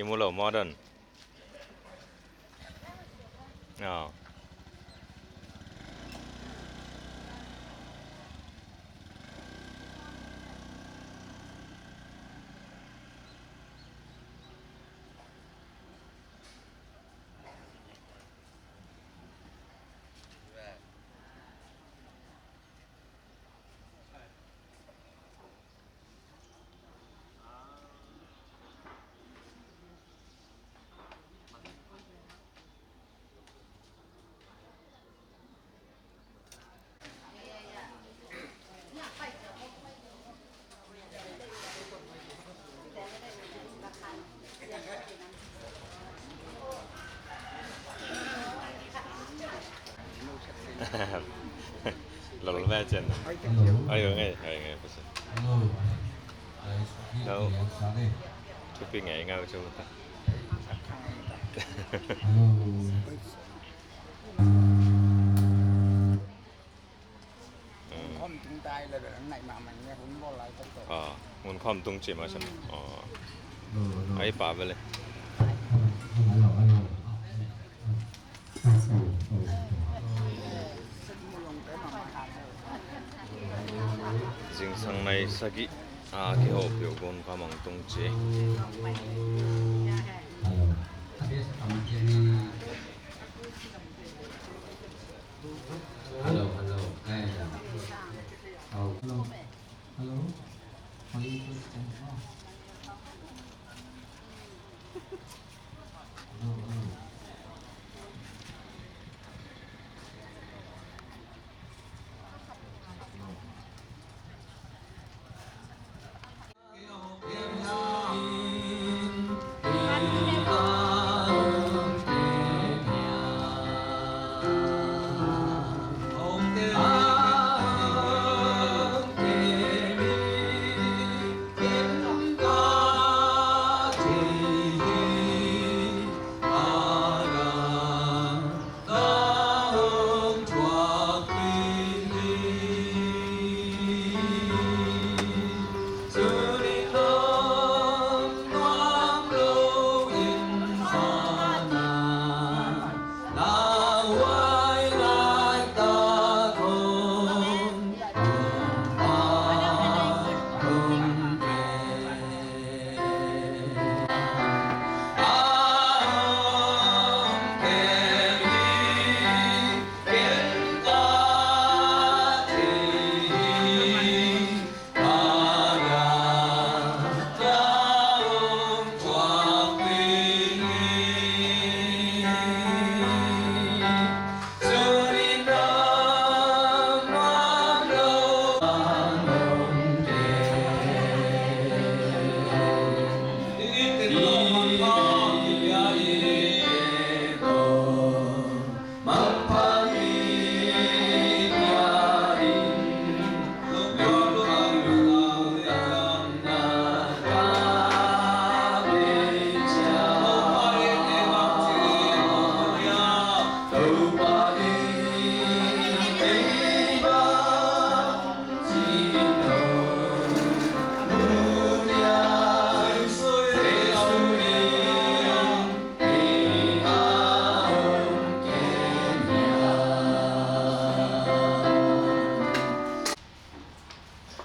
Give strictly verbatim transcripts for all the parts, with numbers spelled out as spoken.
I mu lo modern. Aw. Lol me cen. Ai, ngai, ai, ngai, pasa. Hello. Hello. Thupi ngai, ngai, pasa. Hello. Khom tung tai le, nai ma man ne, hun bol lai tak tak. Ah, hun khom tung ci ma san. Ah. Ai pa bele. Zingsang nai sagih a kihopih uh gun khom tung ci. Hello, hello. Hey, hello. Hello. Hello. Hello, hello.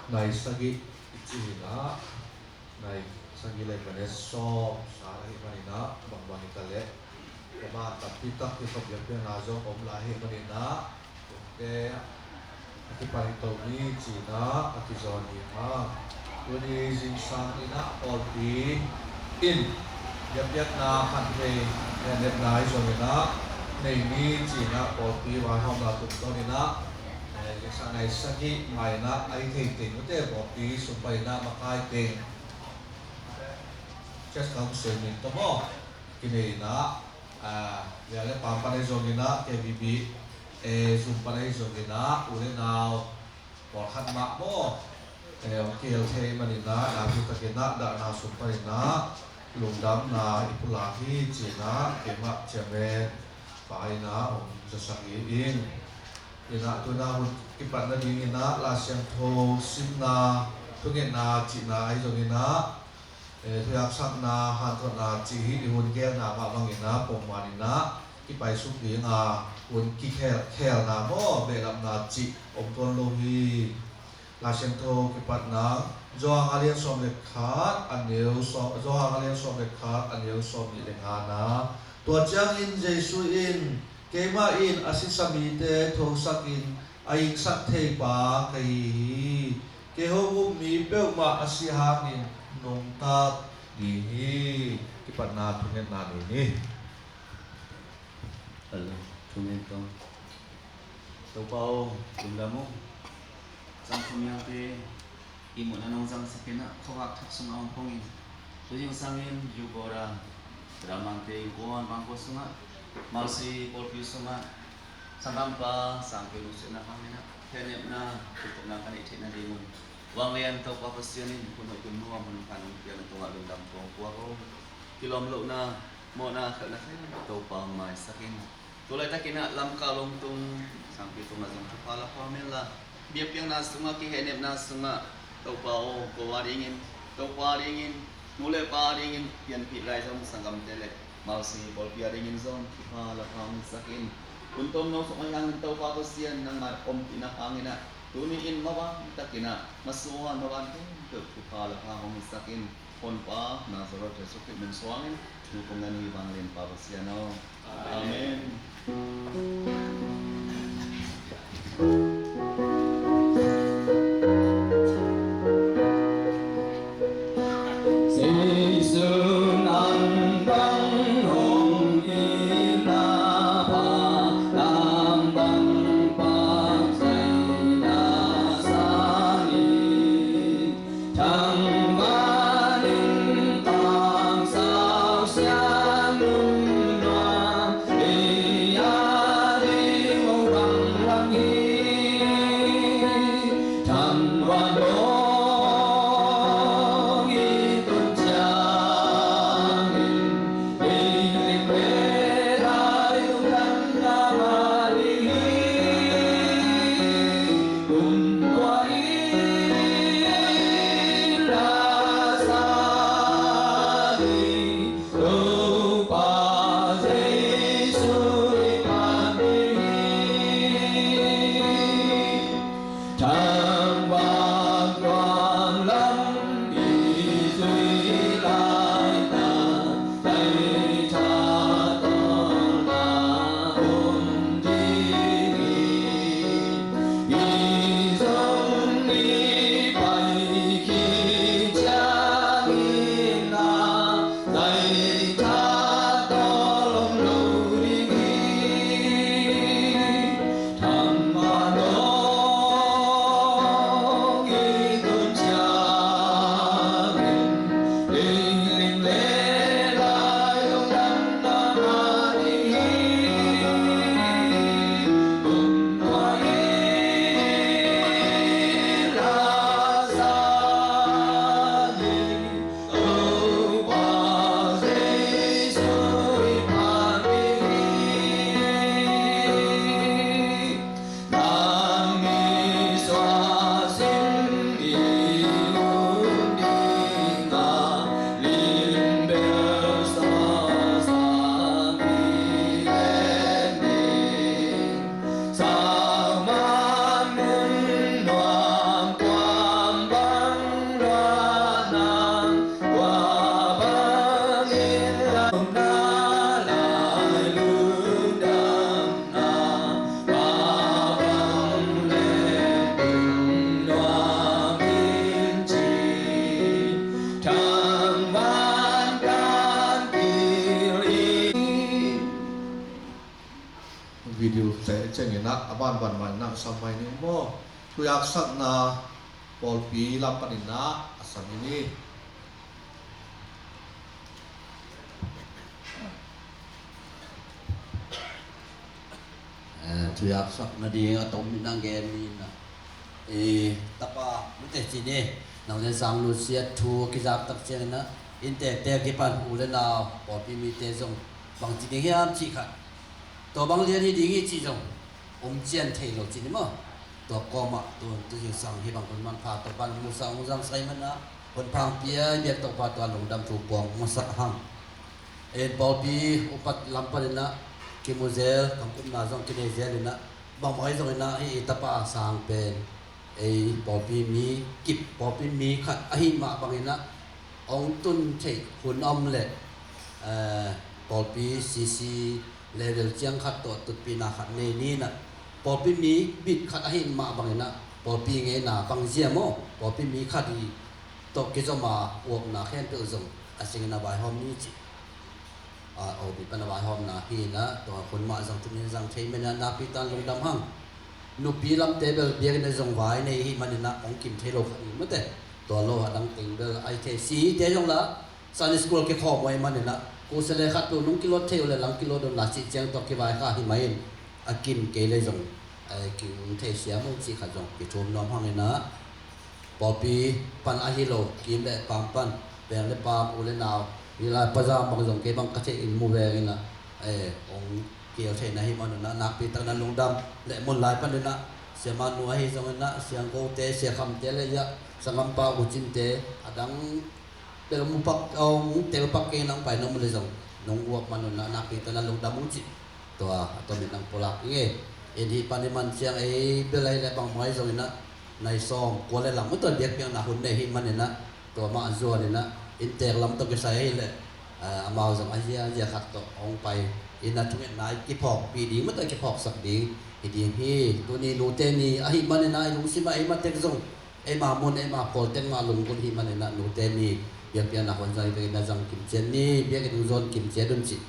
Nai sagih i cih hi na, nai sagih le minute sawm sa ahih manin ah, bangbang hi ta leh, ka ban tampi tak kikhop biakpiakna zong om lai ahih manin ah, te a kipan hi to ni ci-in ah a kizawn hi hang. Tuni zingsang in ah pawlpi in biakpiakna khanthei hehnepna ahi zongin ah nei ni ci-in ah pawlpi vaihawmna tungtawnin ah, eh, zingsang nai sagih mai-in ah a hi thei teng uh te pawlpi sung panin ah makai teng Church Council min tawh maw kinei in ah, ah, bia le pam pan ahi zongin ah, K B B, eh, Zoom pan ahi zongin ah, u le nau pawlkhat mah maw, eh, hong kihel thei manin ah, nakpi takin ah dahna sung panin ah lungdamna i pulak hi ci-in ah keimah chairman pa in ah hong zasak hi ing. In ah tu-in ah hun kipat nadingin ah Lai Siangtho simna, thungetna cihna ahi zongin ah, Thuhaksakna, hanthotna cih hi i hun gelna mah bangin ah pongman in ah kipaisuk ding a, hun kikhelkhelna maw, behlapna cih om tuan lo hi. Lai Siangtho kipatna, Johan a lian sawm le khat a neu sawm, Johan a lian sawm le khat a neu sawm nih le ngana. Tua ciangin Jesu in, "Keimah in a sisa mite thosakin a hingsak thei pa ka hi hi. Kei hong um mi peuhmah a si hangin nungta ding hi." Kipatna thungetna ni ni. Hello, thungen kong. Topa aw, lungdam ung. Zang thum yangte ihmuhna nong zangsak in ah, khuavak thak sungah hong pongin, tu zingsangin Yugora Ramante innkuan bangkua sungah, Malsi pawlpi sungah, sanggampa Sangkeu nungsiatna hangin ah, khenepna, kikupna ka neih theihna dingun, vanglian Topa Pasian in hun hoih hun nuam hun khan hong piakna tungah lungdam kong puak aw. Kilawm lohna, mawhna, khelhna khempeuh Topa hong maisak in. Tu laitakin ah Lamka lawmtung Sangpi tungah zong thupha la pha hen la, biakpiakna sungah, kihehnepna sungah, Topa aw, ko a dingin, Topa a dingin, nu le pa a dingin pianpih lai zong sanggamte le Malsi pawlpi a dingin zong thupha la pha hong sak in. Hun tom no sung a hiangin Topa Pasian nangmah ompihna hangin ah, tuni in maban takin ah, masuan maban khempeuh thupha la pha hong sak in. Honpa Nazareth Jesu Khrih min suangin thu kong ngen hi, vanglianpa Pasian aw. Amen. Jesu nang bang hong itna pa, nang bang pak zaina sangin, thangvan in tang sau sian nunnuam, ei a ding uh bang lam hi. Thangvan dong i tun ciangin, ei ling le lai lungdamna mah ding hi. Kum tua in la sa ding, Topa Jesu i pan ding hi. Thangvan tuang lam i zui laitak, taitha tawlna om ding hi. I zong i pai khit ciangin ah, taitha tawl om lo ding hi. Thangvan dong i tun ciangin, ei ling le lai lungdamna mah ding hi. Kum tua in la sa ding, Topa Jesu i pan ding hi. Nang i suah sin i hun ding a, lim bel suah sa i len ding. Sauman mun nuam tuam bang luat nang, tua bangin lamna lai lungdamna, tua bang le tung nuam in ci, thangvan kan kil in. Video teh ciangin ah a banban mah in ah sam mai ni maw. Thuhaksakna pawlpi lam panin ah a sam hi ni. Eh, thuhaksak nading a tom in a gen ni in ah. Eh, tapa, mite ci ni. Nang zen sang lu siat thu kizak tak ciangin ah, inntekte kipan u le nau, pawlpi mite zong bang ci ding hiam cih khat. Tua bang lian hi ding hi cih zong om cian thei lo cih ni maw. Tua kawmah tu, tu zingsang hih bang hun manpha Topa'n musa hong zang sai man ah, Hun phang pia biak tawh pa tua lungdam thu puang masak hang. En pawlpi upat lam panin ah kimu zel, kamkumna zong kinei zel in ah, bangmah ahi zongin ah hih i tapa sang pen ei pawlpi mi kip, pawlpi mi khat ahih mah bangin ah hong tun theih hun om leh, eh, pawlpi C C level ciang khat tawh tutpihna khat nei ni in ah, pawlpi mi bit khat ahih mah bangin ah pawlpi ngeina bang zia maw, pawlpi mi khat i tawh kizom a uapna khempeuh zong a singin a vaihawm ni cih. A, O B pan a vaihawmna hi in ah, tua hun mah zong tunin zang thei men ah nakpi takin lungdam hang. Nupi lamte bel biakinn ah zong vai nei hi manin ah hong kim thei lo khat hi mate. Tua lo a dang teng bel ai thei si te zong la Sunday school kikhawm uh ahih manin ah, kuse le khat peuh nung kilawt thei uh le lang kilawt uh na cih ciang tawh kivai kha hi mah in, a kim kei le zong, eh, ki-um thei siam uh cih khat zong kithum nuam hang in ah, pawlpi pan ahi lo, kim le pam pan, veng le pam, u le nau, hi lai pazam bang zong kei bang ka theih in mu veng in ah, eh, hong kihel theihna hi mah in ah, nakpi takin ah lungdam le mun lai panin ah, siamah nu ahi zongin ah, siangthote, siakhamte le ia, sanggampa U Cinte, a dang tel mu pak, hong tel pak kei in ah hong pai nuam uh le zong, nong uap man un ah, nakpi takin ah lungdam uh cih. Tua a tomin nang pulak ing e. In hih pan i man ciang ei bel ahi le bangmah ahi zongin ah, nai sawm kua le lang maw, tua biakpiakna hun nei hi manin ah, tua mah zuan in ah, inntek lam tawh kisai ahi le, ah, amau zong a zia zia khat tawh hong pai in ah, thungetna i kiphawkpih ding maw, tua i kiphawksak ding hi ding hi. Tuni nute ni ahih manin ah, i lungsim ah ei matek zong, eima mun, eima pawl teng mah lunggulh hi manin ah, nute ni biakpiakna hun zang i, biakinn ah zang kimciat ni, biakinn hong zawn kimciat un cih.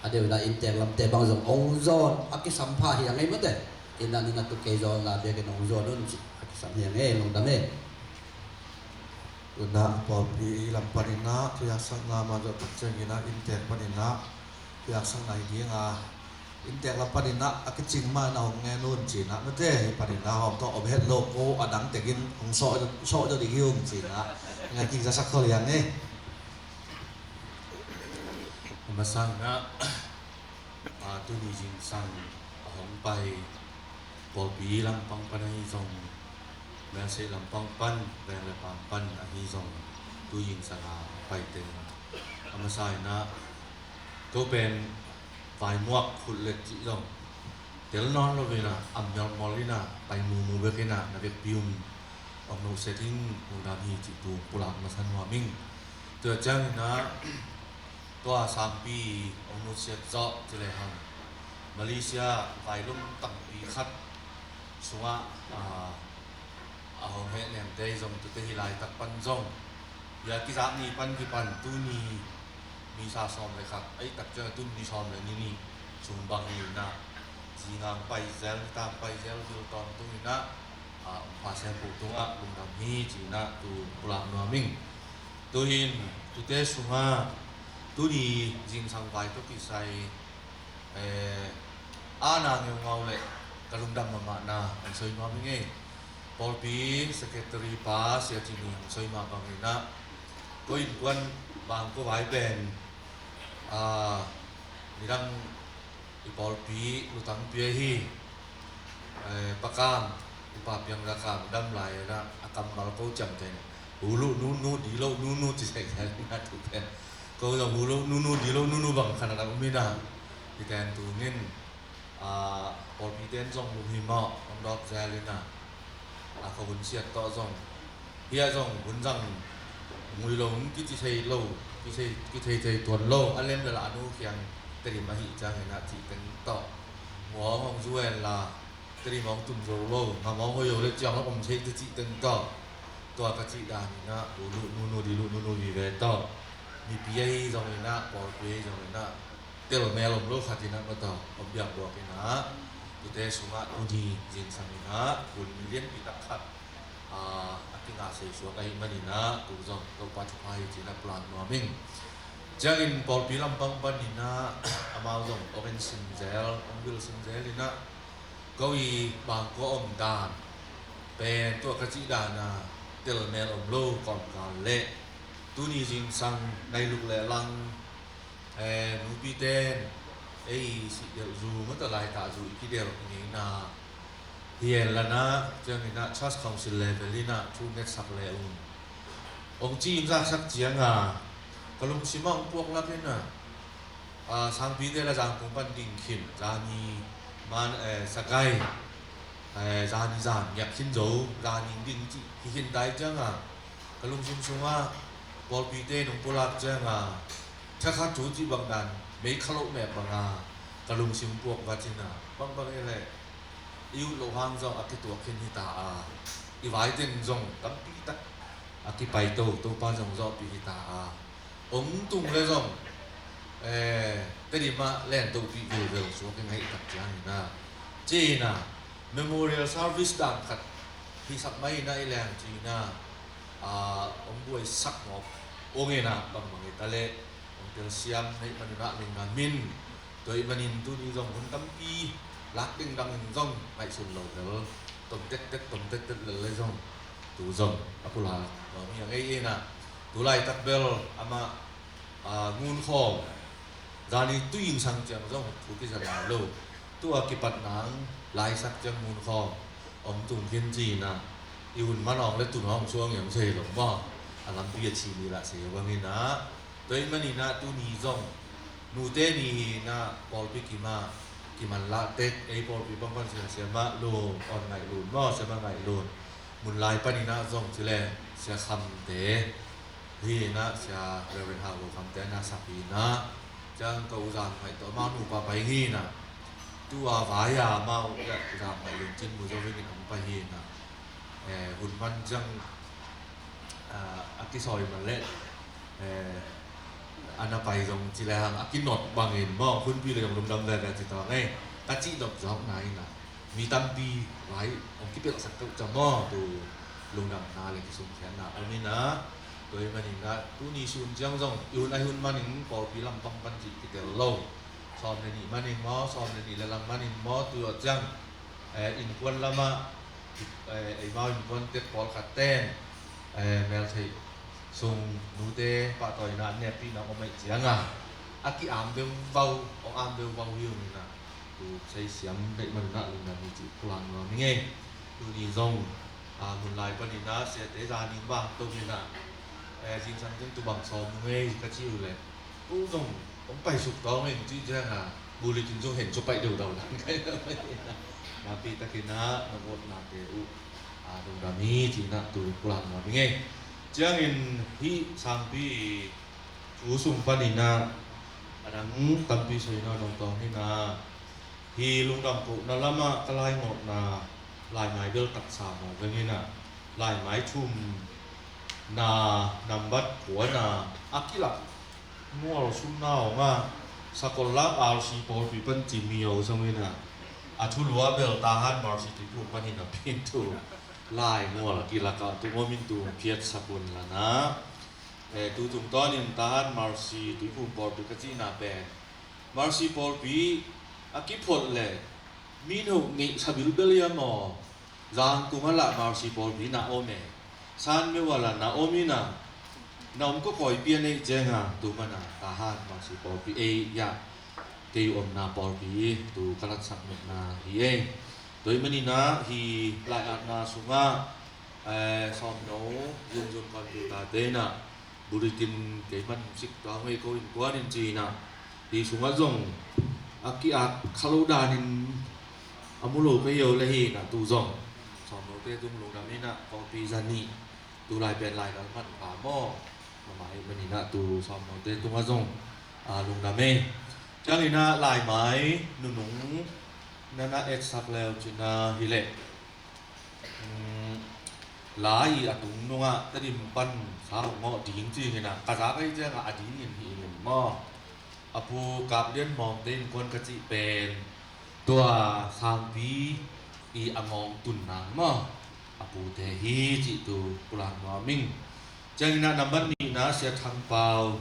A deuh in ah inntek lamte bang zong hong zawn a kisam pha hi a ngei mate. In ah, in ah tu kei zawn la biakinn hong zawn un cih a kisam hi a ngei, lungdam e. Tu in ah pawlpi lam panin ah thuaksakna mah zawh tak ciangin ah inntek panin ah thuaksakna hi ding a, inntek lam panin ah a kicing mah in ah hong ngen un ci in ah mate, hih panin ah hawm tawh om het lo ko, a dang tekin hong sawh, sawh dawh ding hi ung ci in ah ngai kik zasak khol hi a ngei. A masa in ah, a, tuni zingsang a hong pai pawlpi lampang pan ahi zong, Melseih lampang pan, veng le pam pan ahi zong, tu zingsang a hong paite, a masa in ah, ko pen vaimuak khut let cih zong tel nawn lo in ah, am mialmual in ah, pai mumu bek in ah, na vekpi un hong nusiat in, lungdam hi cih tu pulak masa nuam ing. Tua ciangin ah, tua sangpi hong nusiat zawh ci lehang, Malaysia vailum tampi khat sungah, a, a hong heh nemte zong tute hih laitak pan zong, bia kizak ni pan kipan tuni Misa sawm le khat, ei tak ciang tun ni sawm le ni nih sung bang hi in ah, zinga hong pai zel, nitak hong pai zel, vil tawntung in ah, a, Pasian phuh tungah lungdam hi ci in ah tu pulak nuam ing. Tu in, tute sungah tuni zingsang vai tawh kisai, eh, a na ngeungau le ka lungdam mahmahna hong soi nuam ing e. Pawlpi secretary pa Sia Cin in hong soi mah bangin ah, ko innkuan bang ko vai pen, a, nidang i pawlpi lutang pia hi, eh, Pa Kam, i Pa Piang Za Kam dam lai in ah, a kammal ko ciamteh in, hu luh nunu, di loh nunu ci sektek in ah tu pen. Ko zong hu loh nunu, di loh nunu bang khan a dang um in ah, hi ten tung in, a, pawlpite in zong lunghimawh hong dawk zel in ah, a, ka hun siat tawh zong, hih ah zong hun zang ngui lo, kici thei lo, kici, kithei thei tuan lo, a lem le la a nu kiang Tedim ahih ciangin ah cih teng tawh, muang hong zu en la, Tedim hong tun zo lo, ngam hong hoih lo le ciang hong om thei te cih teng tawh, tua ka cih dan in ah, hu luh nunu, di luh nunu vive tawh, mipi ahi zongin ah, pawlpi ahi zongin ah, tel mel om lo khat in ah, mataw, om biak buak in ah, tute sungah tuni zingsang in ah, hun lianpi tak khat, a, a kingah sei suak ahih manin ah, tu zong Topa thupha hi ci in ah pulak nuam ing. Ciangin pawlpi lampang panin ah, amau zong hong en sim zel, hong vil sim zel in ah, ko i bang ko om dan pen tua ka cih dan a, tel mel om lo kawmkal le tuni zingsang nai luk le lang, eh, nupite in ei sih delh zu, mataw, laitak zu i kidelh ngeina hi en la in ah, ciangin ah Church Council level in ah thu ngetsak le ung, Hong ci in zaksak cianga ka lungsim ah hong puak lak in a, a, sangpite la Zangkung pan ding khin, zani man, eh, Sakai, eh, zani zan ngiak khin zo, zani ding ci hi khin tai cianga ka lungsim sungah pawlpite nong pulak cianga thakhat thu ci bang dan mei kha loh mek banga ka lungsim puak va cina bangbang e leh i ut loh hang zong a kituak khin hita a, i vaiteng zong tampi tak a kipai to, Topa zong zawhpih hita a, ong tung le zong, eh, Tedim ah len tohpih vilvel suak i ngaih tak ciangin a, cina memorial service dang khat hisak mai ina i leng cina, a, ong buaisak ngawp ong ina bangbang i ta leh ong telsiam neih manin a lungdam in. Tua ahih manin tuni zong hun tampi lak dingdang in zong ngaihsun lo lel, tom tektek tom tektek lel le zong tu zong a pulak nuam hi a ngei ina. Tu laitak bel amah, a, ngun khawm zani tuinsang ciang zong thu kizan lai lo. Tua kipat nang laisak ciang ngun khawm om tung khin cina i hun man awng le tun awng suang i om sei lo maw? A lampi a ci ni lah sei bangin a, tua ahih manin a tuni zong nute ni hi na pawlpi kim ah kiman lah tek ei pawlpi bangpan sia siamah lun on ngaih lun maw, siamah ngaih lun. Munlai panin a zong cile sia khamte hi na, sia Reverend Hau Lo khamte na sak hi na, ciang ka u Zam Ngaih tawh amau nupa pai hi na, tua vai a amau Zam Ngaih lun cin mu zo vingin hong pai hi na. Eh, hun man ciang, ah, a kisawi man leh, eh, a na pai zong ci le hang a kinot bangin maw, hunpi le zong lungdam veve ci tawng ei, ka cih nop zawk na ina mi tampi vai hong kipelhsak keuh ciang maw, tu lungdamna le kisungkhiatna om ina. Tua ahih manin a tuni sun ciang zong i hun a hun manin pawlpi lampang pan cih kitel lo, sawm le nih manin maw, sawm le nih le lang manin maw, tu awt ciang, eh, innkuan lamah, eh, eimau innkuan tek pawlkhat ten, eh, meltheih sung nute pahtawina an nekpihna om aih cianga a ki-am veuvau, hong am veuvau hi ung ina, tu seisiam neih manin a lungdam hi cih pulak nuam hi ngei. Tuni zong, a, Munlai panin a siate zanin vang to ina, eh, zingsang zing tu bang sawm ung ei ka ci uh leh tu zong hong paisuk tawng ing cih cianga bulletin zong hen cu paih deuhdau dan kai na pai ina. Napi takin a na awtnate uh, a, lungdam hi ci ina tu pulak nuam hi ngei. Ciangin hih sangpi thu sung panin a, a dang tampi soi nawn lo tawng hi na, hi lungdam kohna lamah ka laingawhna laimai bel taksa maw veng ina, laimai thum na nambat kua na a kilak mual sumna hong a sakol lak R C pawlpi pan ci mi o zong ina, a thulu a bel Tahan Mercy Tuiphum panin a pin tu lai mual a kilak a tu ngawmin tu phiat sakun lana. Eh, tu tungtawnin Tahan Mercy Tuiphum pawlpi ka cihna pen Mercy pawlpi a kiphot le min ho ngeih sabilbel ia maw? Zangkung a lah Mercy pawlpi na om e, Sanmyo a lah na om ina, na om ko koi pian ei cenga tu mana Tahan Mercy pawlpi ei ia kei omna pawlpi tu ka latsak nopna hi ei. Tua ahih manin a hi lai-atna sungah, eh, sawmno zungzung kan tu tate ina bulletin kei man sik ta ngei ko innkuan in ci ina, hi sungah zong a ki-at kha lo danin a mu lo ka hi o le hi ina tu zong sawmnote tung lungdam ina kawpi zani tu lai pen lai gal man pa maw? Mamai man ina tu sawmnote tungah zong, a, lungdam ei. Ciang ina laimai nunung nana etsak leu cina hi leh, um, lai i a tung nungah Tedim pan sa hong ngawh ding ci ina ka zak ei ciangah a dingin hi in maw? A pu Kap Lian Mawngte innkuan ka cih pen tua sangpi i a ngawng tun nang maw? A pute hi cih tu pulak nuam ing. Ciang ina nambat nihna Sia Thang Pau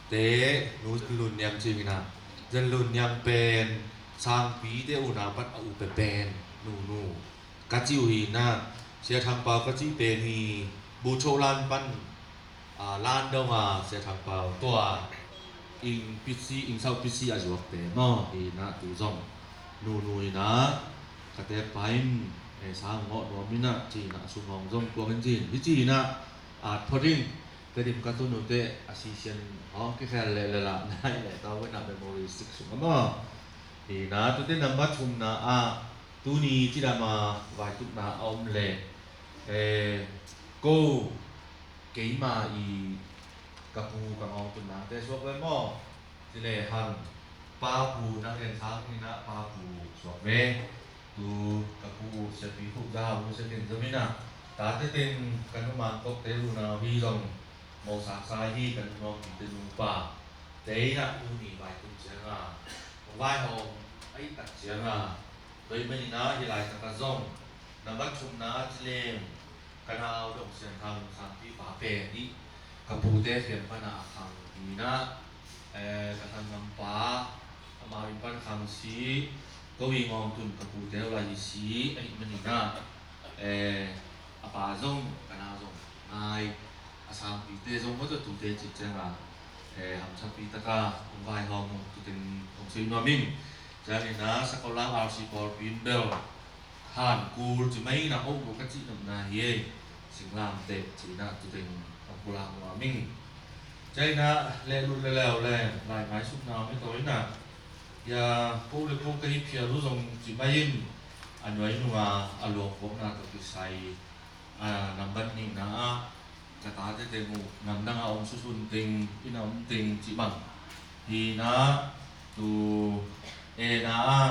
te nu Lun Niang cing ina, Zen Lun Niang pen sangpite unau pan a upe pen nunu ka ci uh hi ina, Sia Thang Pau ka cih pen hi. Bu Cho Lan pan, a, lan dong a Sia Thang Pau tua ing pitsi, ing sau pitsi a zuakte maw hi ina tu zong nunu ina ka tek pa in, eh, sa ngawh nuam ina ci ina sungawng zong kuang in ci in hi ci ina at phot in. Tedim ka tun uh teh a sisian hong kikhel leh lala nai leh tau wena memory stick sung a maw. Hi na, tute nambat thumna ah tuni cidam a vaitutna a om leh, eh, ko keima i ka pu ka ngawngtunnate suak ve maw? Ci lehang pa pu nang rian sang hi na, pa pu suak ve. Tu ka pu siapi khuk za uh siakin zom hi na, tate teng ka nu Mangkokte unau hi zong mawsaksa hi, ka nu Nuampite nupa. Te hi na tuni vaitut cianga vaihawm a i tak cianga, tua hi manin ah hi laitak ah zong nambat thumna ah ci leng ka nau dong Sian Thang Sangpi pa pen hi, ka pute khiam pana a khang hi na, eh, ka thangngam pa amau inn pan khang si, ko i ngawngtun ka pute uh lai hi si, ahi manin ah, eh, a pa zong ka nau zong ngai, a sangpite zong maw, tua tute cih cianga, eh, hamsakpi taka hong vaihawm uh, tuteng hong sui nuam ing. Ciangin ah Sakolam R C Paul Pimbel Han kul ci mai na, oh, ka cih nopna hi ei. Singlamteh ci na, tuteng a pulak nuam ing. Ciangin ah lehlut leleu le lai ngaisukna om hi tawi na. Hia, ko le ko ka hi phial uh zong ci mai in, a nuai nunga a luangpuakna tawh kisai, a, nambat nihna ah ka tate teng uh namdang a om susun teng, inn a om teng cih bang hi na. Tu e na ah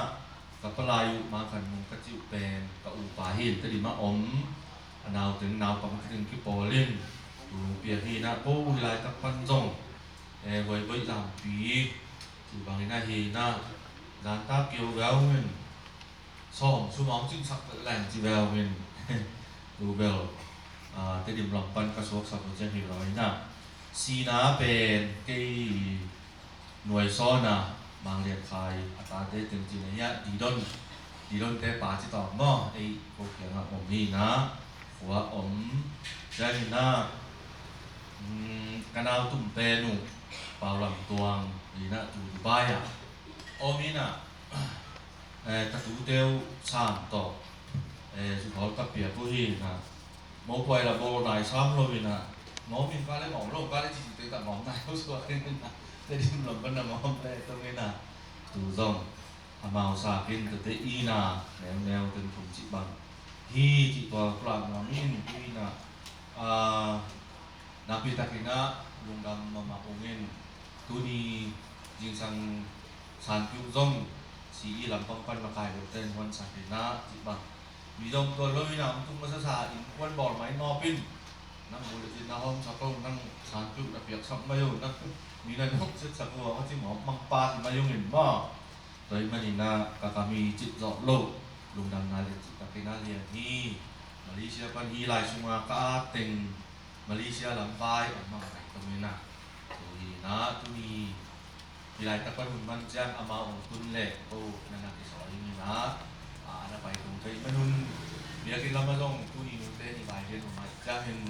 ka palai uh Mang Khan Mung ka cih uh pen ka upa hi in, Tedim ah om. A nau teng naupang teng kipawl in tu piak hi na, ko uh hi laitak pan zong, eh, Huaiboih Lampi cih bangin ahi na, zanta kio veu in sawm sum a hong cingsak leng ci veu in tu bel, ah, Tedim lam pan ka suaksak uh ciang hi lo hi na. Sina pen kei nuai sawn a Mang Lian Khai a tate teng ci na hi a, Didon, Didonte pa ci tawm maw, ei ko kiangah om hi na, khua om. Ciangin ah, mm, ka nau tum pen uh Pau Lam Tuang hi na, tu Dubai ah om hi na. Eh, ka tute uh Sam tawh, eh, zuthawl ka piak uh hi na. Mopuai la bawl nai sam lo hi na. Ngawm in ka le ngawm lo, ka le cici te ka ngawm nai lo suak hi na. Tedim lam pan na ngawm le tong hi na. Tu zong amau sakin tute i na, neu neu teng thum cih bang hi cih tua pulak nuam in, tu i na. Ah, nakpi takin ah lungdam mahmah ung in, tuni zingsang san piu zong si i lampang pan makai lote in huansak hi na cih bang. Mi zong tua lo hi na, hong tung masasa innkuan bawl mai nawp in, nang bu le cin na hawmsak lo, nang san piu na piaksak mai uh, nang mi na nong setsak uh a, ka cih mawk mang pa ci mai ung in maw. Tua hi manin ah ka kam hi cih zawh lo, lungdamna le cih takin ah lian hi. Malaysia pan hi lai sunga ka at teng Malaysia lam vai om mang ngai tong hi na. Tua hi na, tuni hi laitak pan hun man ciang amau hong tun leh ko na na kisawl hi na. A, a na pai tung kei man hun biakinn lam ah zong tuni nute ni vai lian hun mai ciangin,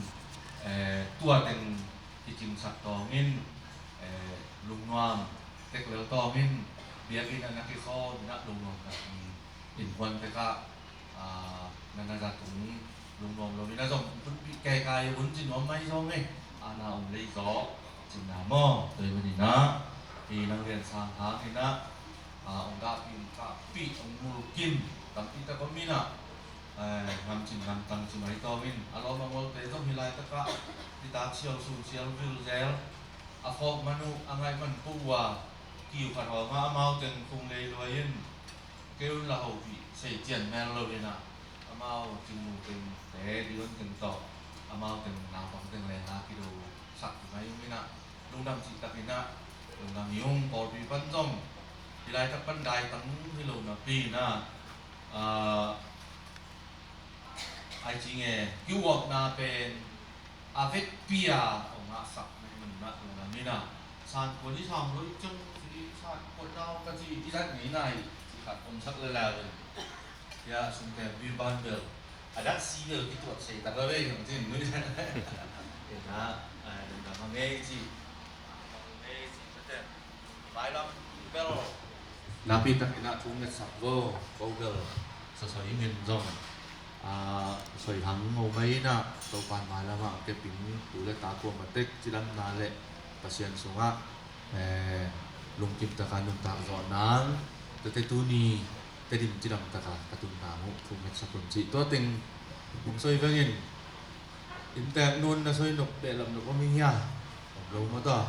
eh, tua teng kicingsak tawngin, eh, lungnuam tek lel tawngin biakinn a na kikhawm na lungnuam tak in innkuan tek ah, ah, na na za tung lungnuam lo in a zong hunpih kaikai hun ci nuam mai zong e, a na om lei zaw cin na maw. Tua hi manin ah hi nang rian sang hang in ah, ah, hong gahpih hong kahpih hong mulkim tampi tak om in ah, eh, ngamcin ngamtang ci mai tawngin a lawm a ngawlte zong hi laitak ah hi tak sial sun sial vil zel a phawk man uh a ngaih man peuh uh a, kiu khat hawng ah amau teng phung lei luai in kei un la hopih sei cian mel lo in ah, amau Cingnu teng te Dion teng tawh amau teng naupang teng le na kido sak mai ung in ah, lungdam cih takin ah lungdam hi ung. Pawlpi pan zong hi laitak pan daitang hi lo napi in ah, ah, ai ci nge, kiuapna pen a vekpi a hong ngahsak na hi manin ah lungdam hi na. Sankuan i sam lo i ciang i sankuan nau ka ci i zat ngei nai ci khat omsak lel a ven. Tia sum pen pi ban bel a dak si bel kituat sei tak a vei hong cin nui. Ina, ai, lungdam hang ei ci. Hang ei ci ka ten. Mailam bel. Napi takin ah thu ngetsak vo, ko bel sasoi in zong, ah, Hoih hang ngomai inah Topa mailamah kepin tu le ta kuamatek cidamna le Pasian sungah eh, lungkim taka nuntak zawh nang. Tuate tuni Tedim cidam taka ka tun nang uh thungetsak un cih tua teng hong soi vengin, inntek nun na soi nop behlap nop om hi hia? Om lo maw taw?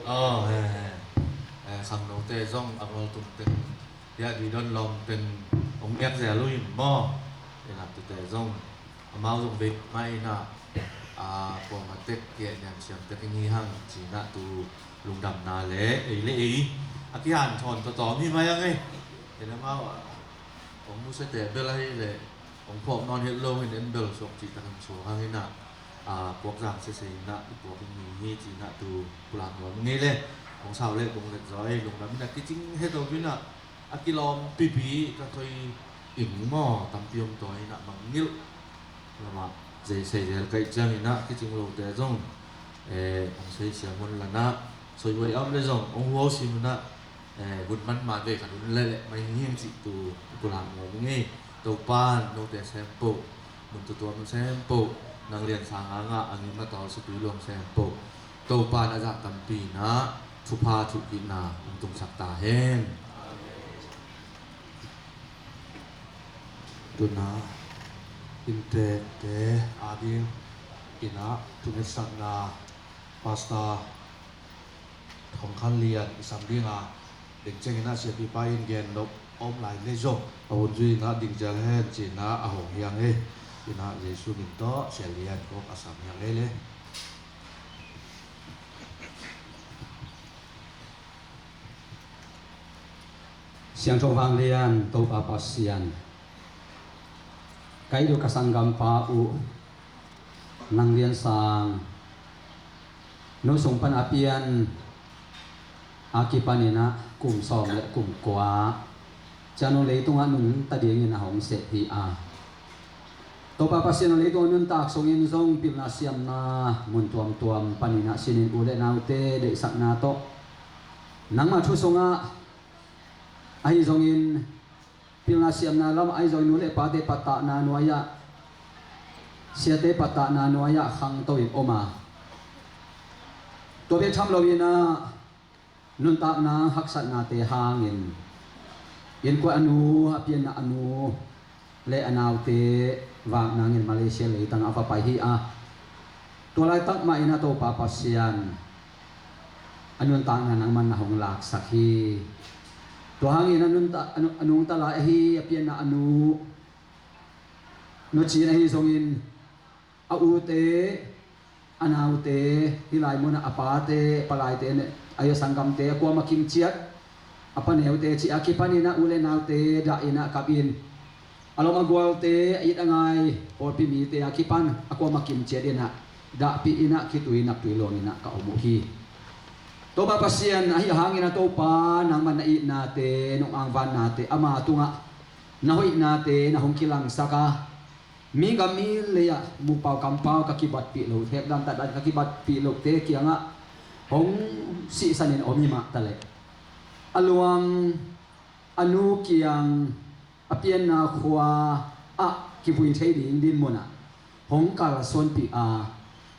Aw, he, he. Eh, khangnote zong a ngol tung teng, hiah didon lawm teng hong ngiak zel uh in maw? Inah tute zong amau zong vei mah inah, a, kuamatek kiah niamsiam tek ing hi hang cinah tu lungdamna le ei le ei a kihanthawn tawtawm hi mai ang ei. Inah amau a hong nusiate bel ahi le hong phawk nawn het lo in en bel suak cih takin suak hang inah, a, puak zang sese inah i puak ing hi cinah tu pulak nuam ing ei le hong sau le bung let zaw ei lungdam inah kicing het lo inah a kilawm pipi ka thoi ing maw tampi om tawi inah mangngilh lamah zei sei zel kaih ciang inah kicing lote zong, eh, hong seisiam hun lanah soihuai a om le zong hong huau sim unah, eh, hun man man vei khat hun leleh mai hing cih tu pulak nuam ing ei. Topan note sempoh mun tutuam sempoh nang lian sang hangah a ngim a tawl sipi luang sempoh Topa na zah tampi inah thupha thuhkihna hong tungsak ta hen. Tuna inntekte ading inah thungetsakna Pastor Thong Khan Lian i sam dinga ding ciang inah siapipa in gen nop om lai le zong a hun zui inah ding zel hen cinah a hong hiang ei. Inah Jesu min tawh Sia Lian kawk a sam hiang ei le. Siangtho vanglian Topa Pasian, ka it uh ka sanggampa uh nang lian sang nu sung pan a pian a kipan inah kum sawm le kum kua ciang nu leitungah nungta dingin a hong seh hi a, Topa Pasian a leitung a nuntak sungin zong pilna siamna mun tuamtuam paninah sinin u le naute deihsakna tawh nangmah thu sungah ahi zongin pilna siamna lamah ahi zongin nu le pate pattahna nuai-ah, siate pattahna nuai-ah khangto in om a, tua bek tham loinah nuntakna haksatnate hangin innkuan a nu, a pianna a nu le a naute vak nangin Malaysia leitang a va pai hi a, tua laitak mah in a Topa Pasian a nuntakna nangman na hong laksak hi. Tua hangin a nunta, a nu, a nungta lai ahi a pianna a nu, Nu Cin ahi zongin a ute, a naute, hih lai munah a pate, palaite, a sanggamte a kuama kim ciat, a paneute cih a kipaninah u le naute dah inah kap in, a lawm a gualte, a it a ngai pawlpi mite a kipan a kuama kim ciat inah dahpih inah khitui naptui luang inah ka om uh hi. Topa Pasian, ahi hangin a Topa nangman na itnate, nong angvannate ama tungah na hoihnate na hong kilangsak a, mi gam mi lei-ah mupau kampau ka kibatpih loh, hekdan tatdan ka kibatpih lohte kiangah hong sihsanin om hi mah taleh, a luang, a nu kiang, a pianna khua ah kivui thei ding dinmunah hong kalsuanpih a,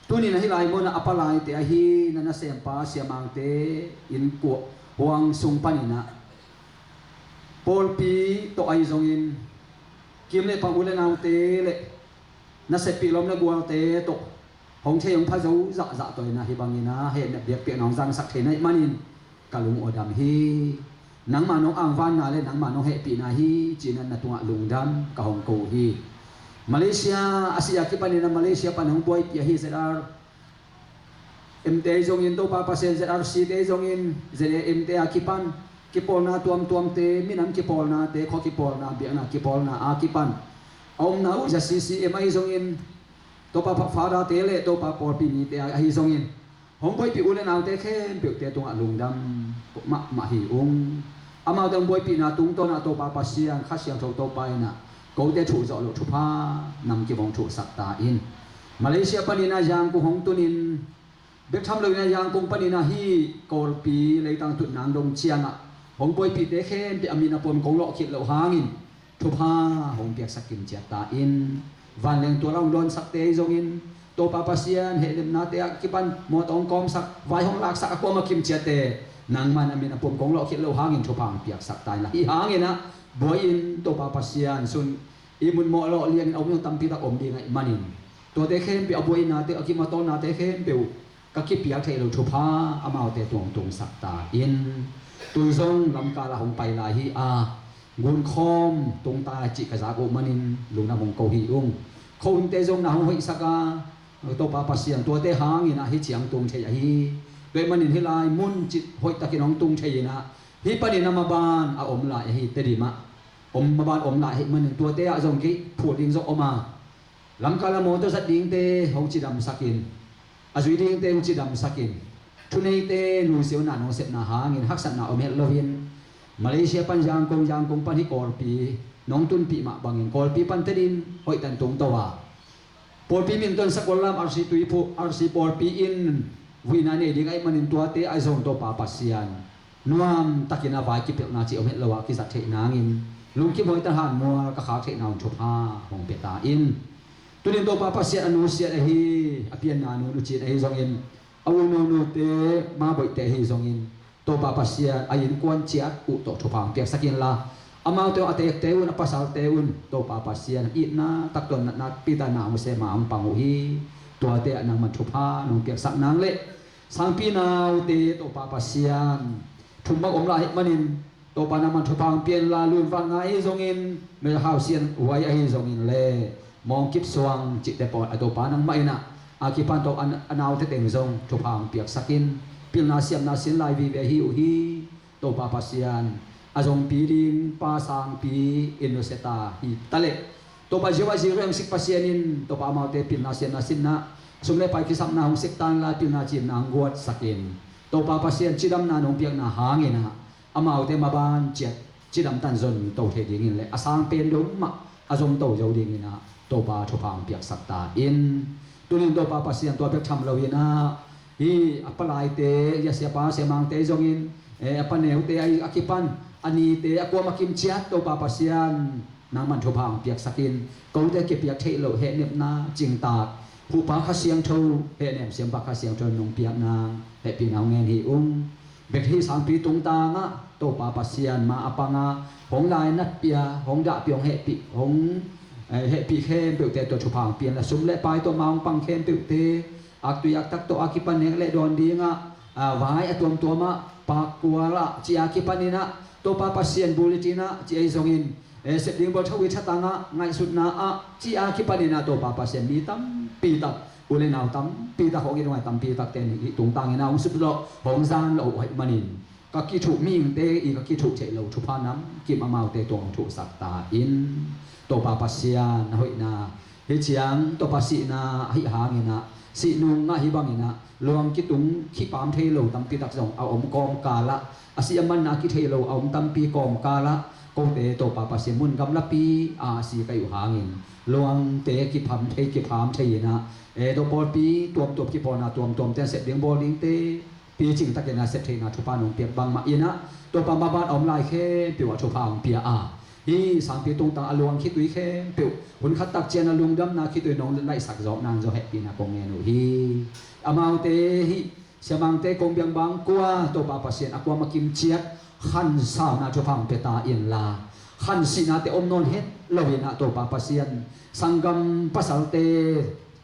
tunin ahi lai munah a palaite ahi na nasempa siamangte innkuan huang sung paninah pawlpi tawh ahi zongin kim le pang u le naute le na seppih lawm le gualte tawh hong thei hong pha zo zahzah tawh inah hih banginah hehna biakpiakna hong zangsak thei na hih manin ka lung aw dam hi. Nangmah nong angvanna le nangmah nong hehpihna hi cinah na tungah lungdam ka hong ko uh hi. Malaysia a si a kipaninah Malaysia pan hong buaipih ahi Z R M te ahi zongin, Topa Pasian, Z R C te ahi zongin, Z A M te a kipan kipawlna tuamtuamte, minam kipawlnate, khua kipawlna, biakna kipawlna a kipan a omna uh Z C C M ahi zongin, Topa Father te le Topa pawlpi mite ahi zongin hong buaipih u le naute khempeuhte tungah lungdam mahmah hi ung. Amaute hong buaipihna tungtawnah Topa Pasian, Kha Siangtho Topa inah kote thuhzawh loh thupha namkim hong thuhsak ta in. Malaysia paninah Yangon hong tunin bek tham loinah Yangon paninah hih Kawlpi leitang tutnang dong ciangah hong buaipihte khempeuh a min a pom kong lawh khit loh hangin thupha hong piaksak kim ciat ta in. Vanleng tual a hong dawnsakte ahi zongin Topa Pasian hehlemnate a kipan mawtaw hong kawmsak, vai hong laksak a kuamah kim ciatte nangman a min a pom kong lawh khit loh hangin thupha hong piaksak ta inla, hih hangin ah buai in Topa Pasian sun i mun mawh lawh liangin a um tampi tak om ding ahih manin tuate khempeuh a buainate, a kimawtawnate khempeuh ka kipiak theih loh thupha amaute tuang tungsak ta in. Tun zong lamkal ah hong pai lai hi a, gunkhawm tungta cih ka zak uh manin lungdam hong ko hi ung. Khuahunte zong na hong hoihsak a, Topa Pasian tuate hangin ah hih ciang tung thei ahi. Tua ahih manin hih lai mun cih hoihtakin hong tung thei in ah, hih panin a maban a om lai ahi, Tedim ah om, maban om lai ahih manin tuate ah zong kei phul ding zong om a, lamkal a mawtaw zat dingte hong cidamsakin, a zui dingte hong cidamsakin, thuneite nuisiau na hong sepna hangin haksatna om het loin Malaysia pan Yangon, Yangon pan hih Kawlpi nong tunpih mah bangin Kawlpi pan Tedim hoihtan tungto a, pawlpi min tonsak Gollam R C Tuiphu, R C pawlpi in vuina nei ding ahih manin tuate ahi zong Topa Pasian nuamtakin a vai kipilhna cih om het lo ah kizat theih nangin lungkim hoihtan hanmual ka khak theihna un thupha hong pia ta in. Tunin Topa Pasian a nusiat ahi, a pianna nu nucin ahi zongin, a u nunute maboihte ahi zongin, Topa Pasian a innkuan ciat uh tawh thupha hong piaksak inla, amaute uh a tekte un, a pasalte un Topa Pasian itna takton natna pita na hong sem a hong pang uh hi. Tuate ah nangman thupha nong piaksak nang le sangpi naute Topa Pasian thum bang om lai ahih manin Topa nangman thupha hong pia inla, lunvalna ahi zongin, mel hausian huai ahi zongin le mawngkip suang cihte pawl a Topa nangmah in ah a kipan tawh a naute teng zong thupha hong piaksak in. Pilna siamna sin lai vive hi uh hi. Topa Pasian a zongpi ding pa sangpi in nusia ta hi ta leh, Topa Jehovah Jireh hong sik Pasian in Topa amaute pilna siamna sinna, sum le pai kisapna hong sik ta inla, pilna cinna hong guatsak in. Topa Pasian cidamna nong piakna hangin ah amaute maban ciat cidam tan zon to thei dingin le a sang pen dong mah a zom to zo dingin ah Topa thupha hong piaksak ta in. Tunin Topa Pasian tua bek tham loin ah, hih a palaite, hih a siapa siamangte ahi zongin, eh, a paneute ahi a kipan a nite a kuamah kim ciat Topa Pasian nangman thupha hong piaksak in. Kote kipiak theih loh hehnepna cingtak, huhpa Kha Siangtho hehnem, siampa Kha Siangtho nong piak nang hehpihna hong ngen hi ung. Bek hih sangpi tungtang ah Topa Pasian ma a pang a hong lainatpih a, hong dahpih, hong hehpih, hong, eh, hehpih khempeuhte tawh thupha hong pia inla, sum le pai tawh ma hong pang khempeuhte, aktui aktak tawh a kipan nek le dawn ding ah, ah, vai a tuamtuam ah, pakkual ah ci a kipan in ah, Topa Pasian bulletin ah ci ahi zongin, eh, sep ding bawl thawi thatang ah, ngaihsutna ah ci a kipan in ah Topa Pasian mi tampi tak, u le nau tampi tak, hong it hong ngai tampi takte in hih tungtang in ah hong sut loh, hong zan loh uh ahih manin ka kithuh mihingte i ka kithuh theih loh thupha namkim amaute tuang thuhsak ta in. Topa Pasian a hoihna, hih ciang Topa sihna ahih hangin ah, sih nung ah hih bangin ah luang kitung khipam thei lo tampi tak zong a om kawmkal ah, a sih a manna a kithei lo a om tampi kawmkal ah, kote Topa Pasian mun gamlapi a si ka hih uh hangin luangte kipham thei, kipham thei in ah, eh, Topa pawlpi tuamtuam, kipawlna tuamtuamte an sep ding bawl dingte picing takin a sep theihna thupha nong piak bangmah in ah, Topa maban a om lai khempeuh ah thupha hong pia a, hih sangpi tungtang a luang khitui khempeuh hun khat tak ciang a lungdamna khitui nong laihsak zawk nang zong hehpihna kong ngen uh hi. Amaute hih siamangte kong biang bang kua Topa Pasian a kuamah kim ciat khansauna thupha hong pia ta inla, khansihnate om nawn het loin ah Topa Pasian sanggam pasalte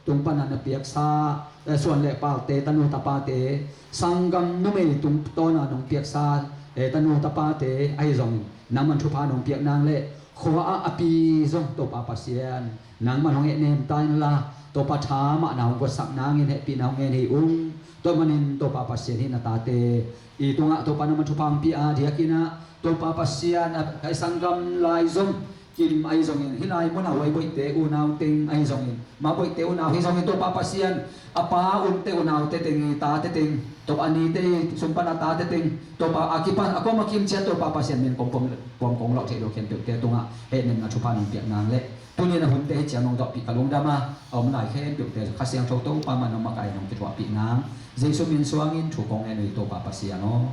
tung pana na piaksa, eh, suan le palte, tanu tapate, sanggam numei tungtawna nong piaksa, eh, tanu tapate ahi zongin nangman thupha nong piak nang le khua ah a pi zong Topa Pasian nangman hong hehnem ta inla, Topa tha mahna hong guatsak nangin hehpihna hong ngen hi ung. Tua manin Topa Pasian hih na tate i tungah Topa nangman thupha hong pia a diakin ah, Topa Pasian a, a sanggam lai zong kim ahi zongin, hih lai mun a huai boihte unau teng ahi zongin, ma boihte unau hi zongin Topa Pasian a pa unte unaute teng i tate teng, Topa a nite i sung pana tate teng, Topa a kipan a kuamah kim ciat Topa Pasian min kong pom, pom kong lawh theih loh khempeuhte tungah hehnemna thupha nong piak nang le tunin a hunte hih ciang nong zawhpih ka lungdam a, a om lai khempeuhte Kha Siangtho Topa man nong makaih nong kithuahpih nang Jesu min suangin thu kong ngen uh hi Topa Pasian aw.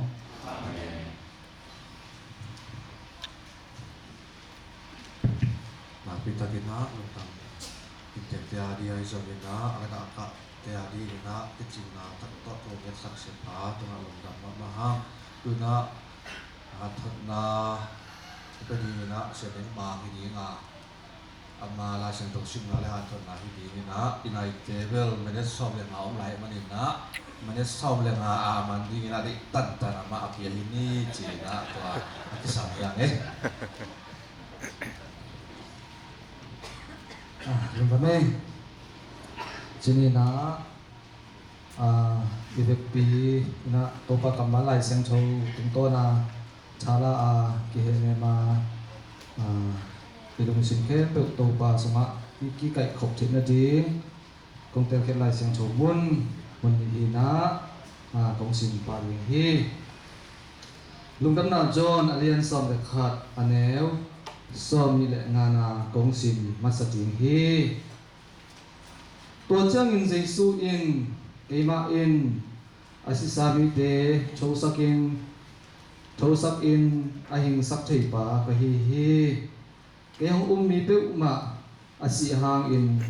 Amen. Takin ah lungdam. Inntekte a ding ahi zongin ah, a ganhkahte a dingin ah kicingna tak tawh ko ngetsak siapa tungah lungdam mahmah hang. Tu-in ah hanthotna i pe dingin ah Sia Neng Mang hi ding a, ama Lai Siangtho simna le hanthotna hi dingin ah, i naite bel minute sawm le nga om lai manin ah, minute sawm le nga a man dingin ah deih tantan amah a pia hi ni ci-in ah tua a kisam hi ang e. Ah, lungdam e. Cini-in ah, ah, i vekpi-in ah Topa kammal Lai Siangtho tungtawn a thala a kihehnem a, ah, i lungsim khempeuh Topa sungah i kikaihkhop theih nading kong telkhiat Lai Siangtho mun, mun nih hi-in ah, ah, kong sim pah ding hi. Lungdamna John a lian sawm le khat, a neu sawm nih le ngana kong sim masa ding hi. Tua ciangin Jesu in, "Keimah in a sisa mite thosakin, thosakin a hingsak theipa ka hi hi. Kei hong um mi peuhmah a sih hangin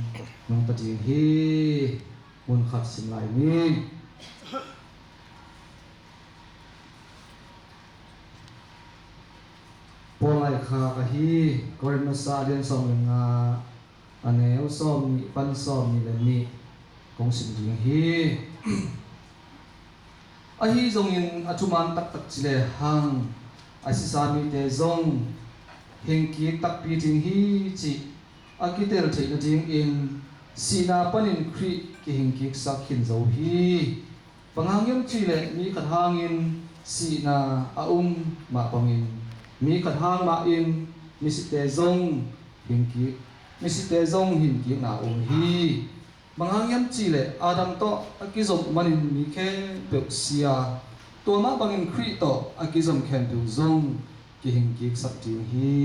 nungta ding hi." Mun khat sim lai ni. Paul laikhak ahi Korin masa a lian sawm le nga, a neu sawm nih pan sawm nih le nih kong sim ding hi. Ahi zongin a thuman taktak ci lehang, a sisa mite zong hingkik takpi ding hi cih a kitel theih nadingin sihna panin Khrih kihingkiksak khin zo hi. Bang hang hiam cih leh mi khat hangin sihna a um mah bangin, mi khat hang mah in misitte zong hingkik, misitte zong hingkikna a um hi. Bang hang hiam cih leh Adam tawh a kizom manin mi khempeuh si a, tua mah bangin Khrih tawh a kizom khempeuh zong kihingkiksak ding hi.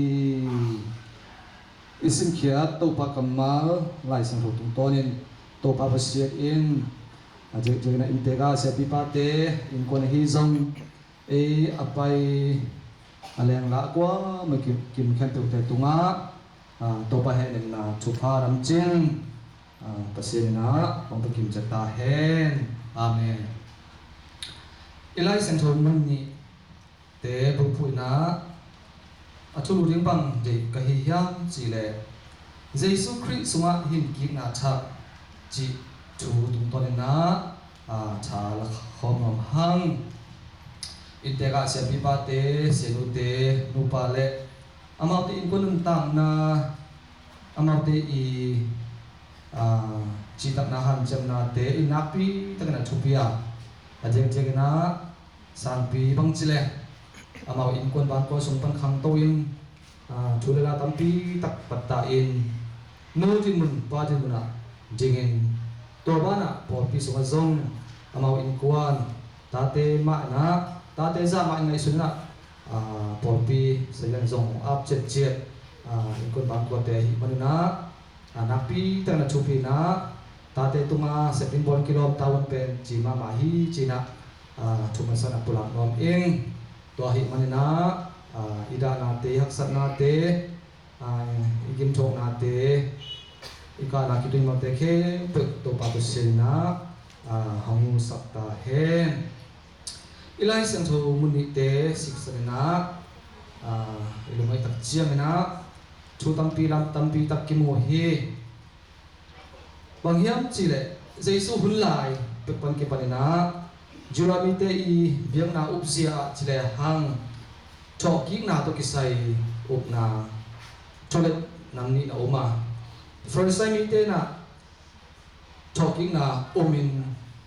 I simkhiat Topa kammal Lai Siangtho tungtawnin Topa Pasian in a diakdiakin a inntek a siapipate, innkuan ahi zong, ei a pai a lenglah kuamah kim, kim khempeuhte tungah, ah, Topa hehnemna thupha lamcin, ah, Pasian in ah hong pia kim ciat ta hen. Amen. I Lai Siangtho mun nih te bulphuh in ah a thulu ding bang deih ka hi hiam cih leh, Jesu Khrih sungah hingkikna thak cih thu tungtawnin ah, ah, tha la khawm nuam hang. Inntek ah siapipate, sianute, nupa le amaute innkuan nuntakna, amaute i, ah, citakna hanciamnate in nakpi takin a thupi a, a diakdiakin ah sangpi bang ci leh amau innkuan bankuan sung pan khangto in, ah, thu le la tampi tak patta in, nu dinmun pa dinmun ah dingin, tua banah pawlpi sungah zong amau innkuan tate mah in ah, tate zah mah in ngaihsun in ah, ah, pawlpi sazian zong hong ap ciatciat, ah, innkuan bankuante ahih manin ah, ah, nakpi takin a thupi in ah, tate tunga sep ding bawl kilawm ta un pen ci mahmah hi ci-in ah, ah, thu masa-in ah pulak nuam ing. Tua ahih manin ah, ah, i dahnate, i haksatnate, ah, i gimthuaknate, i kahna kituimalte khempeuh Topa Pasian in ah, ah, hong musak ta hen. I Lai Siangtho mun nihte siksan in ah, ah, i lungngaih tak ciangin ah thu tampi lam tampi tak kimu hi. Bang hiam cih leh Jesu hun lai pek pan kipan in ah Judah mite i biakna upzia ah ci lehang thawhkikna tawh kisai upna, thawhlep nam nih na um a, Farisai mite in ah thawhkikna um in,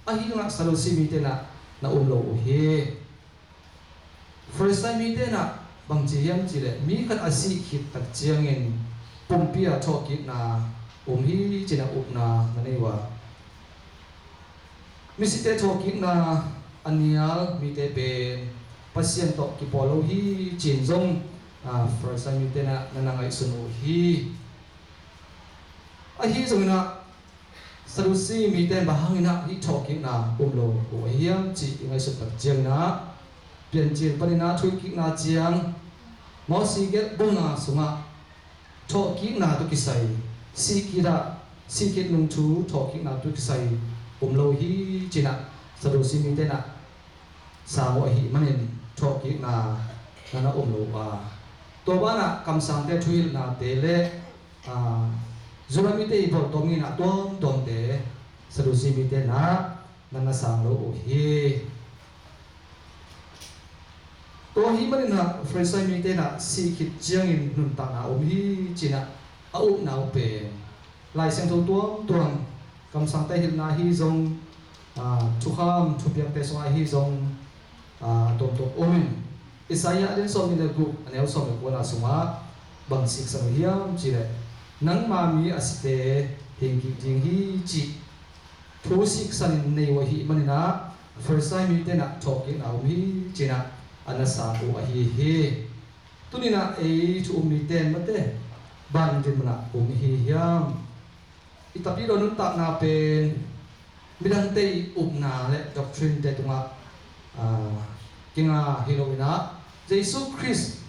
ahi hangah Sadusi mite in ah na um lo uh hi. Farisai mite in ah bang ci hiam cih leh, mi khat a sih khit tak ciangin pumpi ah thawhkikna um hi ci-in ah upna na nei uh a, misitte thawhkikna a nial mite pen Pasian tawh kipawl lo hi ci-in zong, ah, Farisai mite in ah na na ngaihsun uh hi. Ahi zongin ah Sadusi mite in bang hangin ah hih thawhkikna um lo uh ahi hiam cih i ngaihsut tak ciangin ah, Piancil panin ah Thuhilhkikna ciang, Mosi gelh bung nga sungah thawhkikna tawh kisai, sihkhit ah, sihkhit nung thu thawhkikna tawh kisai um lo hi ci-in ah Sadusi mite in ah sang uh ahih manin thawhkikna na na um lo uh a, tua banah kamsangte thuhilhnate le, aa, Judah mite i bawltawm ngeina tuamtuamte Sadusi mite in ah na na sang lo uh hi. Tua ahih manin ah Farisai mite in ah sihkhit ciangin nuntakna om hi ci-in ah a upna uh pen Lai Siangtho tuamtuam, kamsangte hilhna ahi zong, aa, thukham thupiakte sungah ahi zong, aa, a tuamtuam om in, Isaiah a lian sawmnih le guk, a neu sawm le kuana sungah bang siksan uh hiam cih leh, nangma mi a site hing kik ding hi cih thu siksan in nei uh ahih manin ah Farisai mite in ah thawhkikna om hi ci-in ah a na sang uh ahi hi. Tuni-in ah ei thu um mite in mate bang dinmun ah um i hi hiam? I tapidaw nuntakna pen midangte i upna le doctrine-te tungah, aa, kinga hi lo-in ah Jesu Khrist,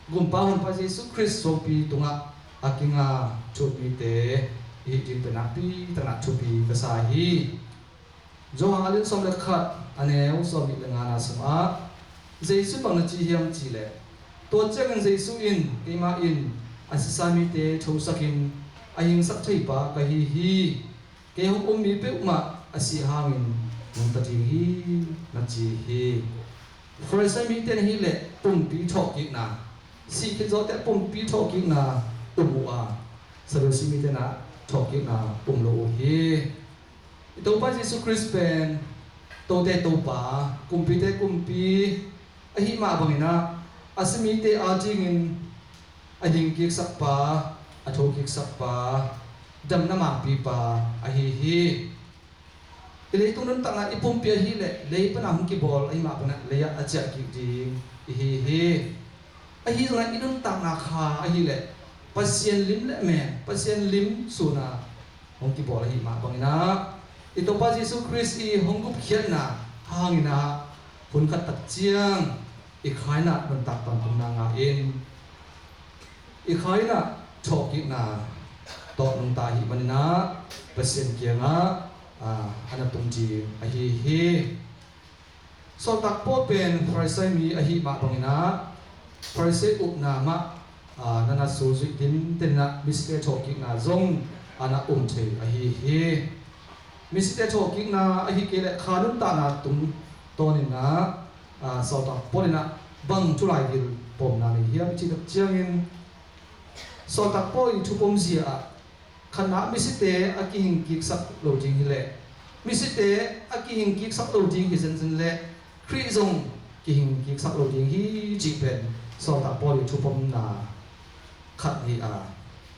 Gumpa Honpa Jesu Khrist suangpi tungah a kinga thu um mite i hih ding pen nakpi takin ah thupi ka sa hi. Johan a lian sawm le khat, a neu sawmnih le ngana sungah Jesu bang na ci hiam cih leh, tua ciangin Jesu in, keimah in a sisa mite thosakin a hingsak theipa ka hi hi. Kei hong um mi peuhmah a sih hangin nungta ding hi, na ci hi. Farisai mite in ahih leh pumpi thawhkikna, sihkhit zawhte pumpi thawhkikna um uh a, Sadusi mite in ah thawhkikna um lo uh hi. I Topa Jesu Khrist pen tote Topa, kumpite Kumpi ahih mah bangin ah a simite adingin a hingkiksakpa, a thokiksak pa, damna mangpipa ahi hi. I leitung nuntakna i pumpi ahih leh lei pan a hong kibawl ahih mah bangin ah lei ah a ciah kik ding i hi hi. Ahi zongin i nuntakna kha ahih leh Pasian lim le men, Pasian lim sun a hong kibawl ahih mah bangin ah, i Topa Jesu Khrist i hong gupkhiatna hangin ah hun khat tak ciang i kha in ah nuntak tawntungna ngah in, i kha in ah thawhkikna tawh nungta ahih manin ah Pasian kiangah, aa, a na tung ding ahi hi. Sawltak Paul pen Farisai mi ahih mah bangin ah Farisai upna mah, aa, na na sulzuih tinten in ah misite thawhkikna zong a na um thei ahi hi. Misite thawhkikna ahih kei leh kha nuntakna tungtawnin ah, aa, Sawltak Paul in ah bang thu laigil pawmna nei hiam i cih tak ciangin, Sawltak Paul i thupomzia ah khatna, misite a kihingkiksak lo ding hi leh, misite a kihingkiksak lo ding hi zenzen leh Khrih zong kihingkiksak lo ding hi cih pen Sawltak Paul i thupomna khat hi a,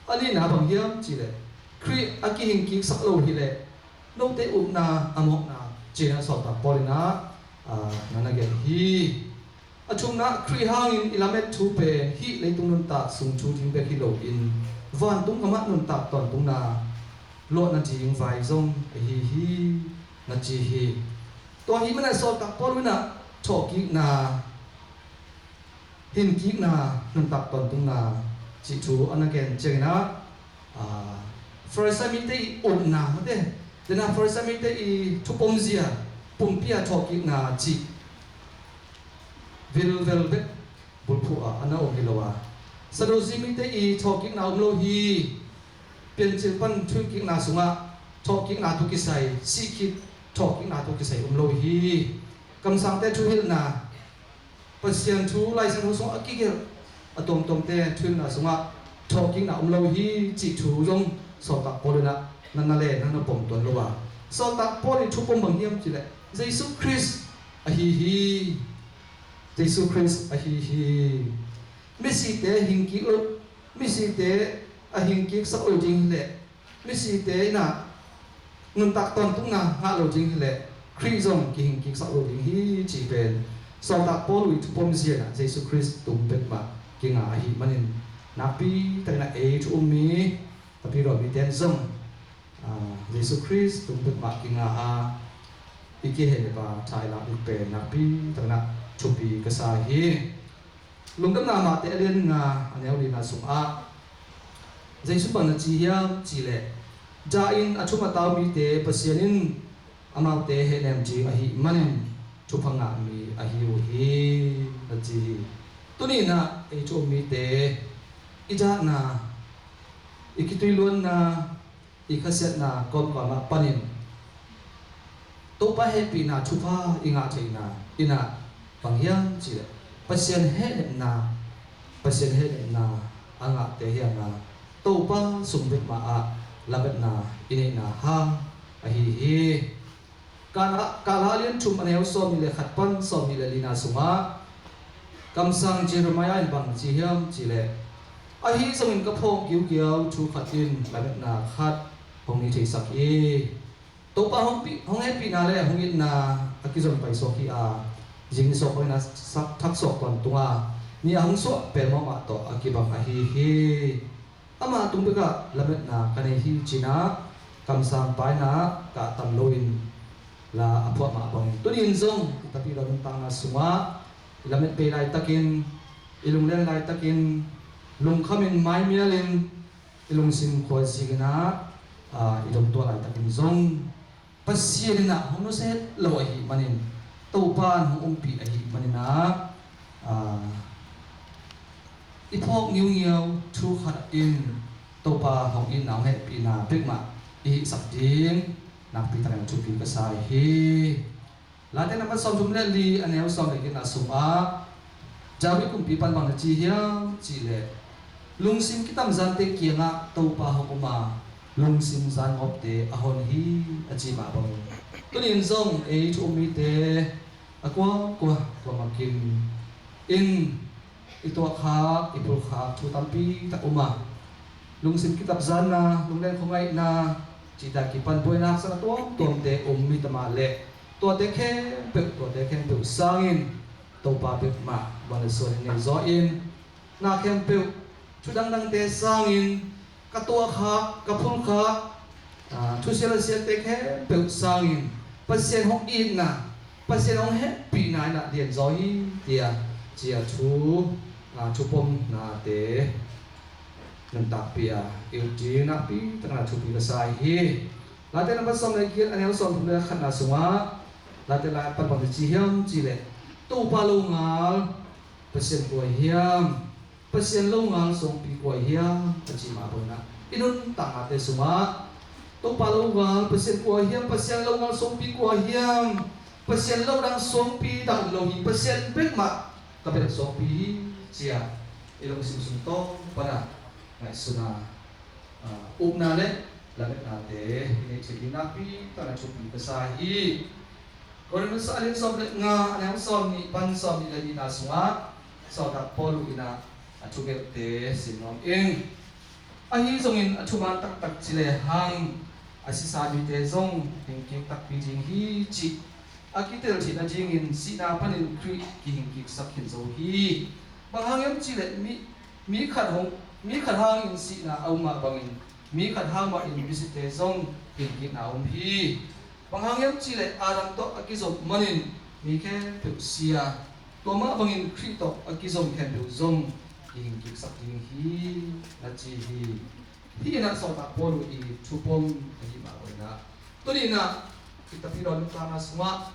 a nihna bang hiam cih leh Khrih a kihingkiksak lo hi leh note upna a mawkna ci-in ah Sawltak Paul in ah, aa, na na gen hi. A thumna, Khrih hangin i lamet thu pen hih leitung nuntak sung thu ding bek hi loin vantung gam ah nuntak tawntungna luahna ding vai zong ahi hi, na ci hi. Tua ahih manin ah Sawltak Paul in ah thawhkikna, hingkikna, nuntak tawntungna cih thu a na gen ciangin ah, aa, Farisai mite i upna mate, den ah Farisai mite i thupomzia pumpi a thawhkikna cih vilvel bek bulphuh ah a na om hi lo a, Sadusi mite i thawhkikna um lo hi. Piancil pan thuhilhkikna sungah thawhkikna tawh kisai, sihkhit thawhkikna tawh kisai um lo hi. Kamsangte thuhilhna, Pasian thu, Lai Siangtho sungah a kigelh a tuamtuamte thuhilhna sungah thawhkikna um lo hi cih thu zong Sawltak Paul in ah na na len, na na pom tuan lo a, Sawltak Paul i thupom bang hiam cih leh Jesu Khrist ahi hi. Jesu Khrist ahi hi. Misite hingkik lo, misite a hingkiksak lo ding hi leh, misite in ah nuntak tawntungna ngah lo ding hi leh Khrih zong kihingkiksak lo ding hi cih pen Sawltak Paul i thupomzia in ah Jesu Khrist tung bek mah kinga ahih manin nakpi takin ah ei thu um mi tapidaw mite in zong, aa, Jesu Khrist tung bek mah kinga a, i kihei le pa tha i lak ding pen nakpi takin ah thupi ka sa hi. Lungdamna Matthai a lian nga, a neu lina sungah Jesu bang na ci hiam cih leh, dah in a thum a tau mite Pasian in amaute hehnem ding ahih manin thupha ngah mi ahi uh hi, na ci hi. Tuni in ah ei thu um mite i dahna, i kituiluanna, i khasiatna kawmkawm ah panin Topa hehpihna thupha i ngah theihna in ah bang hiam cih leh Pasian hehnepna, Pasian hehnepna a ngahte hi a, Topa sung bek mah ah lametna i neihna hang ahi hi. Kala, Kala a lian thum a neu sawmnih le khat pan sawmnih le lina sungah kamsang Jeremiah in bang ci hiam cih leh, ahi zongin ka phawk giugiau thu khat in lametna khat hong nei theisak hi. Topa hong pi, hong hehpihna le hong itna a kizom paisuak hi a, zing ni suak bangin a sak thak suak tawntung a, ni a hong suah pelmawh mah tawh a kibang ahi hi. Ama tung bekah lametna ka nei hi ci-in ah kamsang pa in ah kahtam loin la a phuah mah bangin tuni in zong i Tapidaw nuntakna sungah i lamet bei laitakin, i lunglen laitakin, lungkhamin maimialin, i lungsim khuazikin ah, aa, i dong tuah laitakin zong Pasian in ah hong nusia het lo ahih manin, Topa in hong umpih ahih manin ah, aa, i phawk ngiungiau thu khat in Topa hong itna, hong hehpihna bek mah i hihsak ding nakpi takin a thupi ka sa hi. Late nambat sawmthum le li a neu sawm le giatna sungah David kumpipa in bang na ci hiam cih leh, lungsim kitamzante kiangah Topa hong um a, lungsim zangawpte a hon hi, a ci mah bangin tuni in zong ei thu um mite a kuakua kuamah kim in i tuahkhak, i phulkhak thu tampi tak um a, lungsim kitamzanna, lunglen khuangaihna cihte a kipan buaina haksatna tuamtuamte um hi ta mah leh, tuate khempeuh, tuate khempeuh sangin Topa bek mah bang le suan in neu zaw in, na khempeuh thu dangdangte sangin ka tuahkhak, ka phulkhak, aa, thusia lasiate khempeuh sangin Pasian hong itna, Pasian hong hehpihna in ah lianzaw hi, tiah ci-a thu, aa, thupomnate nuntakpih a i ut ding nakpi takin a thupi ka sa hi. Late nambat sawm le giat a neu sawmthum le khatna sungah Late lai a pan bang ci hiam cih leh, Topa longal Pasian kua hiam, Pasian longal suangpi kua hiam, a ci mah bangin ah i nuntaknate sungah Topa longal Pasian kua hiam, Pasian longal suangpi kua hiam, Pasian lo dang suangpi dang lo hi, Pasian bek mah ka bel suangpi hi, ci-a i lungsim sung tawng pan a ngaihsun a, aa, upna le lametnate i neih theih ding nakpi takin a thupi ka sa hi. Korin masa a lian sawm le nga a neu sawmnih pan sawmnih le nihna sungah sawltak Paul in ah a thugelhte sim nuam ing. Ahi zongin a thuman taktak ci lehang a sisa mite zong hingkik takpi ding hi cih a kitel theih nadingin sihna panin Khrih kihingkiksak khin zo hi. Bang hang hiam cih leh mi, mi khat hong, mi khat hangin sihna a um mah bangin mi khat hang mahin misite zong hingkikna a um hi. Bang hang hiam cih leh Adam tawh a kizom manin mi khempeuh si a, tua mah bangin Khrih tawh a kizom khempeuh zong kihingkiksak ding hi, na ci hi. Hih in ah sawltak Paul i thupom ahih mah bangin ah tuni in ah i Tapidaw nuntakna sungah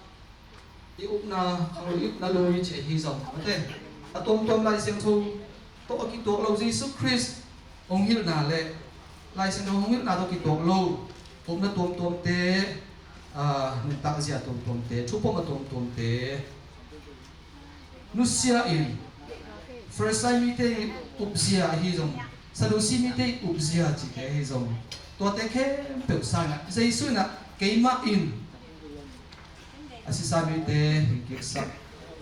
i upna khanglo, i upna lui cih ahi zong, mate, a tuamtuam Lai Siangtho tawh a kituak lo, Jesu Khrist hong hilhna le Lai Siangtho hong hilhna tawh kituak lo upna tuamtuamte, aa, nuntakzia tuamtuamte, thupom a tuamtuamte nusia in, Farisai mite i upzia ahi zong, Sadusi mite i upzia cihte ahi zong, tuate khempeuh sangin ah Jesu in ah keimah in a sisa mite hingkiksak,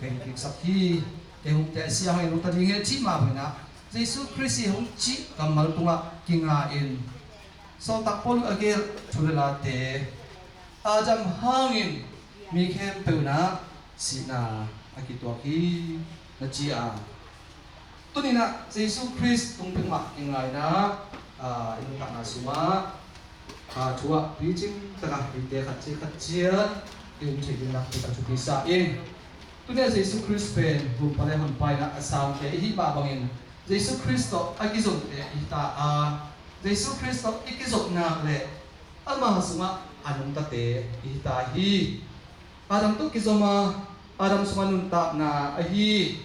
hingkiksak hi, kei hong sia hong en ta ding hi, a cih mah bangin ah Jesu Khrist i hong cih kammal tungah kinga in, sawltak Paul a gelh thu le late, Adam hangin mi khempeuh in ah sihna a kituak hi, na ci a. Tuni in ah Jesu Khrist tung bek mah kinga in ah, aa, i nuntakna sungah, aa, thu ah picing takin mite khat ciat khat ciat i um theih ding nakpi takin thupi sa ing. Tuni ah Jesu Khrist pen Gumpa le Honpa in ah a sangte i hih mah bangin Jesu Khrist tawh a kizomte i hi ta a, Jesu Khrist tawh i kizopna le ama sungah a nungtate i hita hi. Adam tawh kizom a, Adam sungah nuntakna ahi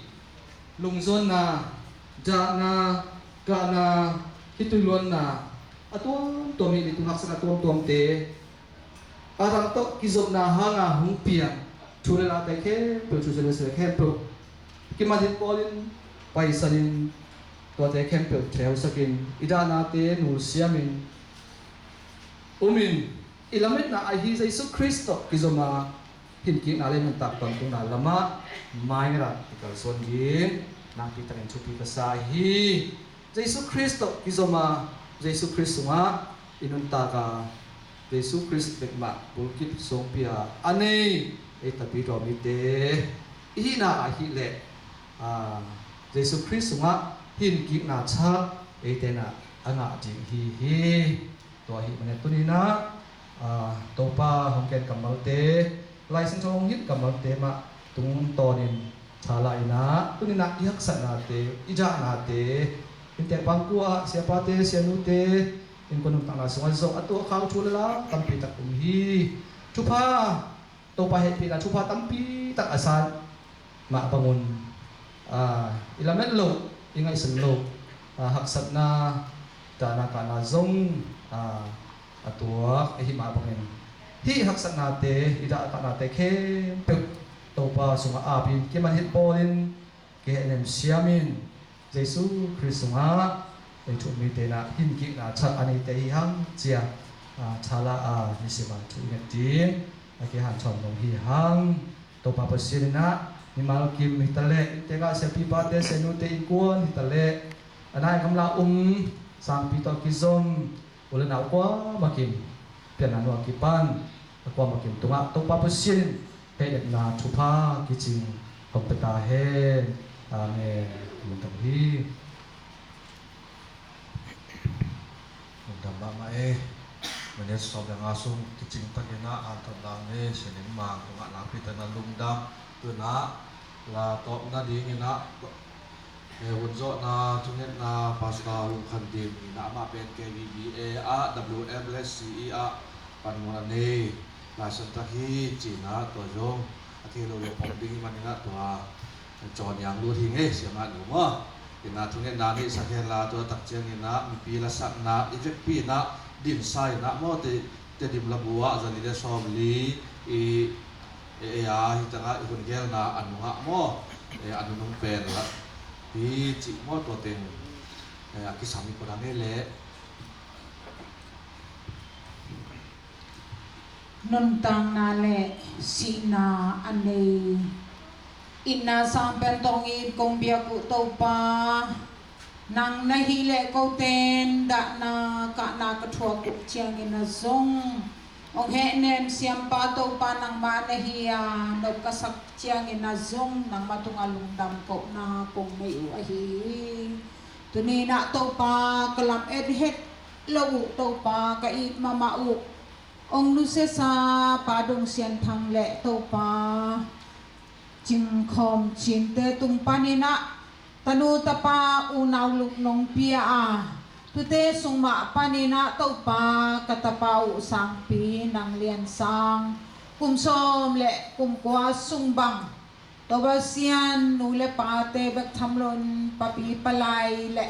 lungzuanna, dahna, kahna, khitui luanna a tuamtuam hi. Leitung haksatna tuamtuamte Adam tawh kizopna hanga hong piang thu le late khempeuh, thu le late khempeuh kimanhit bawlin, paisanin, tuate khempeuh theusakin, i dahnate nusiamin umin, i lametna ahi Jesu Khrist tawh kizom a hinkikna le nuntak tawntungna lamah maingat ah i kalsuan ding nakpi takin thupi ka sa hi. Jesu Khrist tawh kizom a, Jesu Khrist sungah i nuntak a, Jesu Khrist bek mah bulkip suangpi a a nei ei Tapidaw mite i hihna ahih leh, aa, Jesu Khrist sungah hinkikna thak eite in ah a ngah ding hi hi. Tua ahih manin tuni in ah, aa, Topa hong ken kammalte, Lai Siangtho hong hilh kammalte mah tungtawnin thala in ah, tuni in ah i haksatnate, i dahnate, inntek pangkua ah siapate, sianute, innkuan nuntakna sungah zong a tuakhau thu le la tampi tak um hi. Thupha, Topa hehpihna thupha tampi tak a san mah bangun, aa, i lamet loh, i ngaihsun loh, aa, haksatna, dahna kahna zong, aa, a tuak ahih mah bangin, hih haksatnate, i dahkahnate khempeuh Topa sungah apin kimanhit bawlin, kihehnem siamin, Jesu Khrist sungah ei thu um mite in ah hinkikna thak a neite hi hang ci a, aa, thala a nisim a thu i nget ding a kihanthawn dong hi hang. Topa Pasian in ah mimal kim hi taleh, inntek ah siapipate, sianute, innkuan hi taleh, a nai gamla um sangpi tawh kizom u le nau kuamakin, pianna nuam kipan a kuamakin tungah Topa Pasian in hehnemna thupha kicing hong pia ta hen. Amen. Lungdam hi. Lungdam mahmah e. Minute sawm le nga sung kicing takin ah, a, tawpna e, sining mang tungah nakpi takin ah lungdam. Tu in ah la tawpna dingin ah, e, hunzawhna thungetna Pastor Lung Khan Dim in ah, amah pen K B B A ah W M le C E ah panmun a nei, laisan tak hi ci in ah, tua zong a thei lo zong om ding hi manin ah, tua cawn yang lut hi ngei, siamah nu maw. In ah thungetna neihsak hen la, tua tak ciangin ah mipi lasakna i vekpi in ah dimsa in ah maw, Te, Tedim labu ah zali le sawmli i, e, e, a, hi tangah i hun gelna a nungah maw, e, a nunung pen la hi cih maw, tua teng, e, a kisam i kua dang e leh. Nuntakna le sihna a nei, itna sang pen tawng it kong biak uh Topa, nang na hih leh kote in dahna kahna ka thuak uh ciangin ah zong, hong hehnem siampa Topa nangmah na hi a, nop ka sak ciangin ah zong nangmah tungah lungdam kohna kong nei uh ahi hi. Tuni in ah Topa, ka lamet het lo uh Topa, ka it mahmah uh, hong nusiasa Pa Dong Sian Thang le Topa Cing Khawm Cin te tung panin ah tanu tapa unau luk nong pia a, tute sung mah panin ah Topa, ka tapa uh sangpi nang Lian Sang kum sawm le kum kua sung bang, Topa Sian, nu le pate bek tham loin papi palai le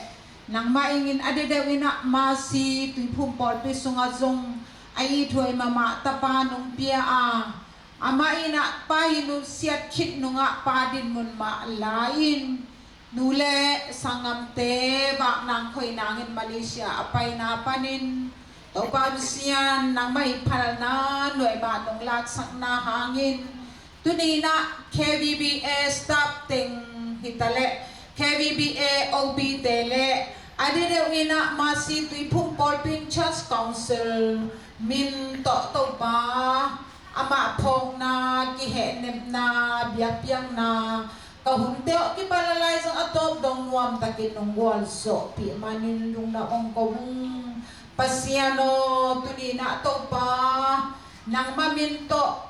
nangmah ingin a deuhdeuh in ah Masi Tuiphum pawlpi sungah zong a ithuai mahmah tapa nong pia a, amah in ah pa hi nusiat khit nungah pa dinmun mah la-in, nu le sanggamte vaknang khoinangin Malaysia a paina panin, Topa Pasian, nangmah i phalna nuai mah nong laksakna hangin, tuni in ah K B B A staff teng hi taleh, K B B A O B te le a deuhdeuh in ah Masi Tuiphum pawlpi in Church Council min tawh Topa, amah phawkna, kihehnepna, biakpiakna, ka hunte aw kipan a lai zong a tawp dong nuam takin nong gualzawhpih manin lungdam hong ko ung. Pasian aw, tuni in ah Topa, nangmah min tawh,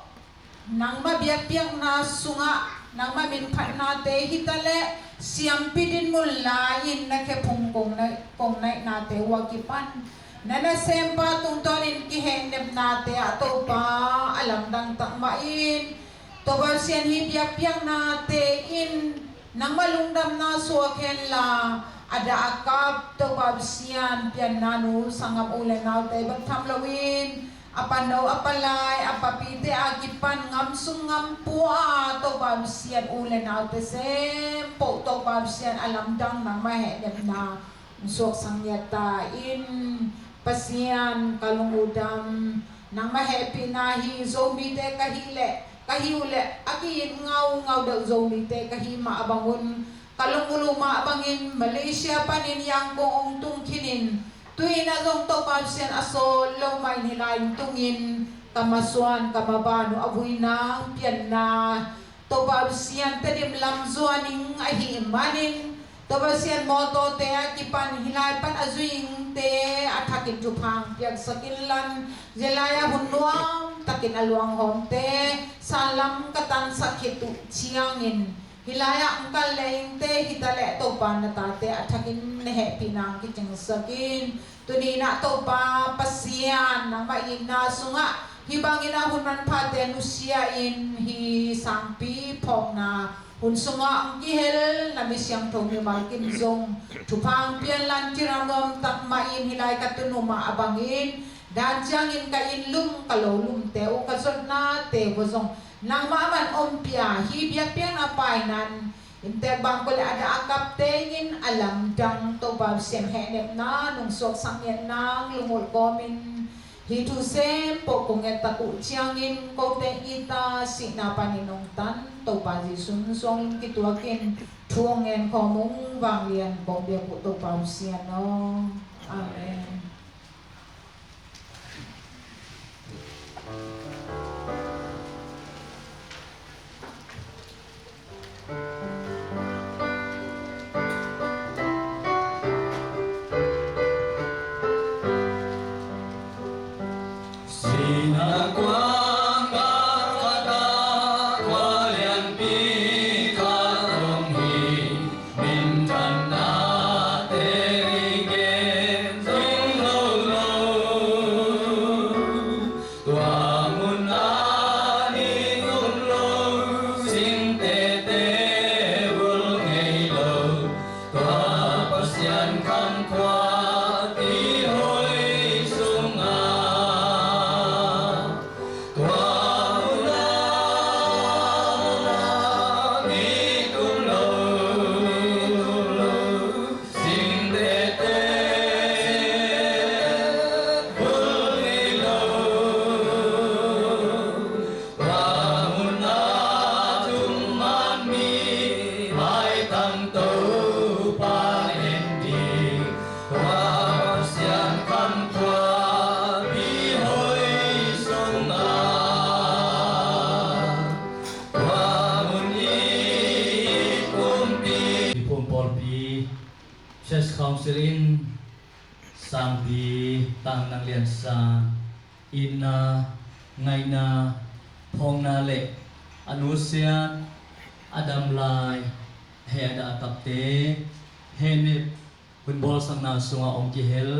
nangmah biakpiakna sungah, nangmah min phatnate hi taleh siampi dinmun la-in na khephung kong na hong naihnate uh a kipan na nasempa tungtawnin kihehnepnate ah Topa a lamdang tak mah in, Topa Pasian, hih biakpiaknate in nangmah lungdamna suak henla, a dah a kap Topa Pasian, pianna nu sanggam u le naute bek tham loin, a pano, a palai, a papite a kipan ngam sung ngam pua a Topa Pasian, u le naute sem poh Topa Pasian a lamdang nangmah hehnepna hong suaksak ngiat ta in. Pasian, ka lung uh dam, nangmah hehpihna hi. Zomite ka hih leh, ka hih uh leh a ki-it ngaungau deuh Zomite ka hih mah a bangun, ka lungmul uh mah bangin Malaysia panin Yangon hong tung khinin, tu-in ah zong Topa Pasian a sawt lo mah in hih lai hong tungin, ka masuan ka maban uh a vui nang pianna Topa Pasian, Tedim lam zuan ing ahih manin, Topa Pasian, mawtawte a kipan hih lai pan a zui ingte a thakin thupha hong piaksak inla, zia lai-ah hun nuam takin a luanghawmte sanlam ka tansak khit uh ciangin, hih lai-ah hong kal le ingte hi ta leh Topa, na tate a thakin na hehpihna hong kicingsak in. Tuni-in ah Topa Pasian, nangmah itna sungah hih bangin ah hun manphate nusia in, hih sangpi phawkna hun sungah hong kihel na mi siangtho mimal kim zong thupha hong pia inla, ciram nuam tak mah in hih lai ka tun uh mah a bangin, dan ciangin ka inn lum, ka lo lumte uh, ka zotnate uh zong nangmah man ompih a, hih biakpiakna painan inntek bangkua le a dah a kapte in a lamdang Topa Pasian hehnepna nong suaksak ngiat nang lungulh kawmin, hih thu sem poh kong et tak uh ciangin kote it a sihna panin hong tan Topa Jesu min suang lungkituakin thu hong ngen khawm ung. Vanglian kong biak uh Topa Pasian aw. Amen. Sihna kuang khat ah kua lianpi khat hong hi. Minthanna te i gen zong lo lo. Tua mun ah ning um lo, sing tete bul ngei lo. Tua Pasian kham khuapi hoih sungah tua mun ah ning um lo, sing tete bul ngei lo. Tua mun ah tung man mi maitang Topa en ding, tua Pasian kham khuapi hoih sungah tua mun i kumpi. I phung pawlpi, Church Council in sangpi tang nang liansa, itna, ngaihna, phawkna le a nusiat, a dam lai, heh a dah a kapte hehnep hun bawlsakna sungah hong kihel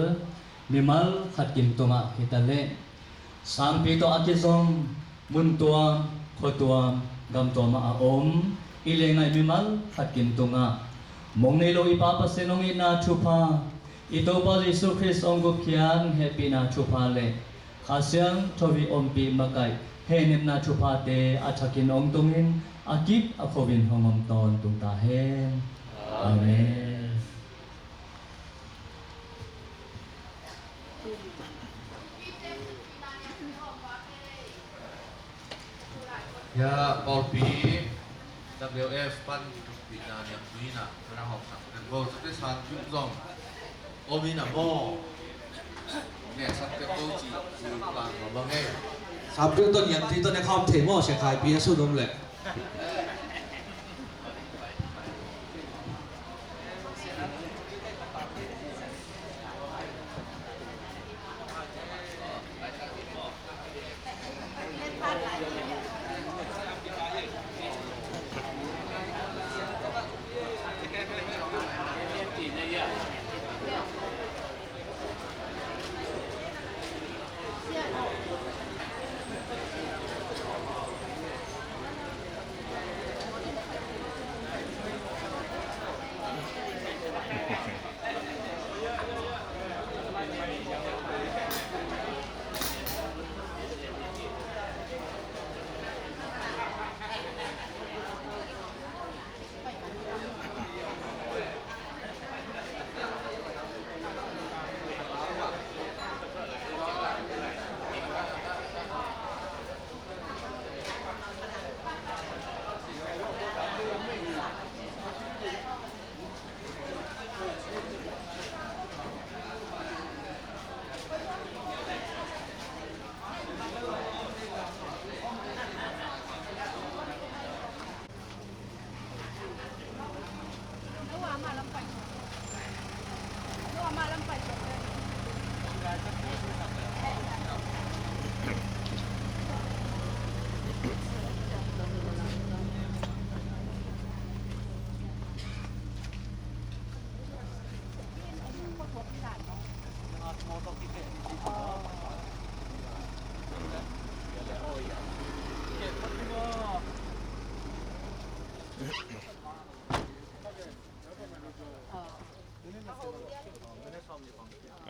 mimal khat kim tungah hi ta leh, sangpi tawh a kizom, mun tuam, khua tuam, gam tuam ah a om i lei ngaih mimal khat kim tungah, mong nei lo i Pa Pasian hong itna thupha, i Topa Jesu Khrist hong gupkhiat hehpihna thupha le Kha Siangtho i ompih makaih hehnepna thuphate a thakin hong tungin, a kip a khuin hong om tawntung ta hen. Amen. Ya, pawlpi W F pan pina niam tuina, kana hawk sang ten bo, sate san juk zong. Om ina maw. Ne, sate bo ci, ci pan ma bang e. Sate to niam tui to ne khawm thei maw, se khai pi a su dom le.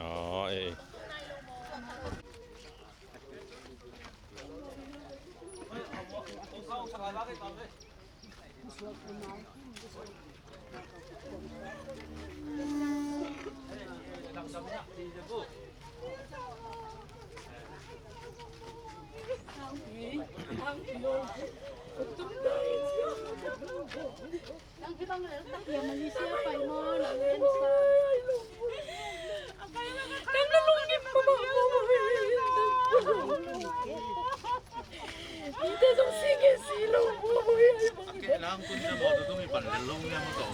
Aw, eh.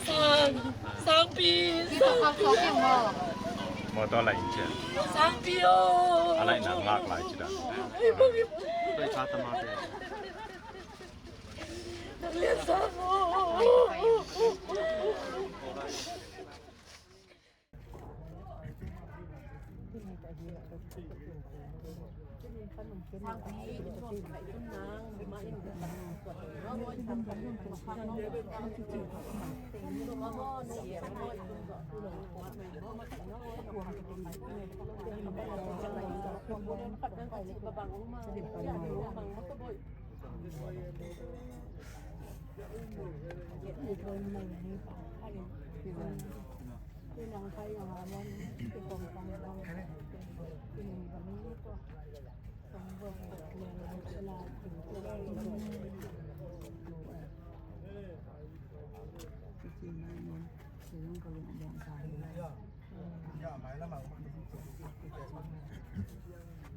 Sang, sangpi, sangpi. Mawtaw laih in ciah. Sangpi aw. A laih na ngak lai ci dah. Ai, bang i. Tui sa ta ma te. Lian sang aw.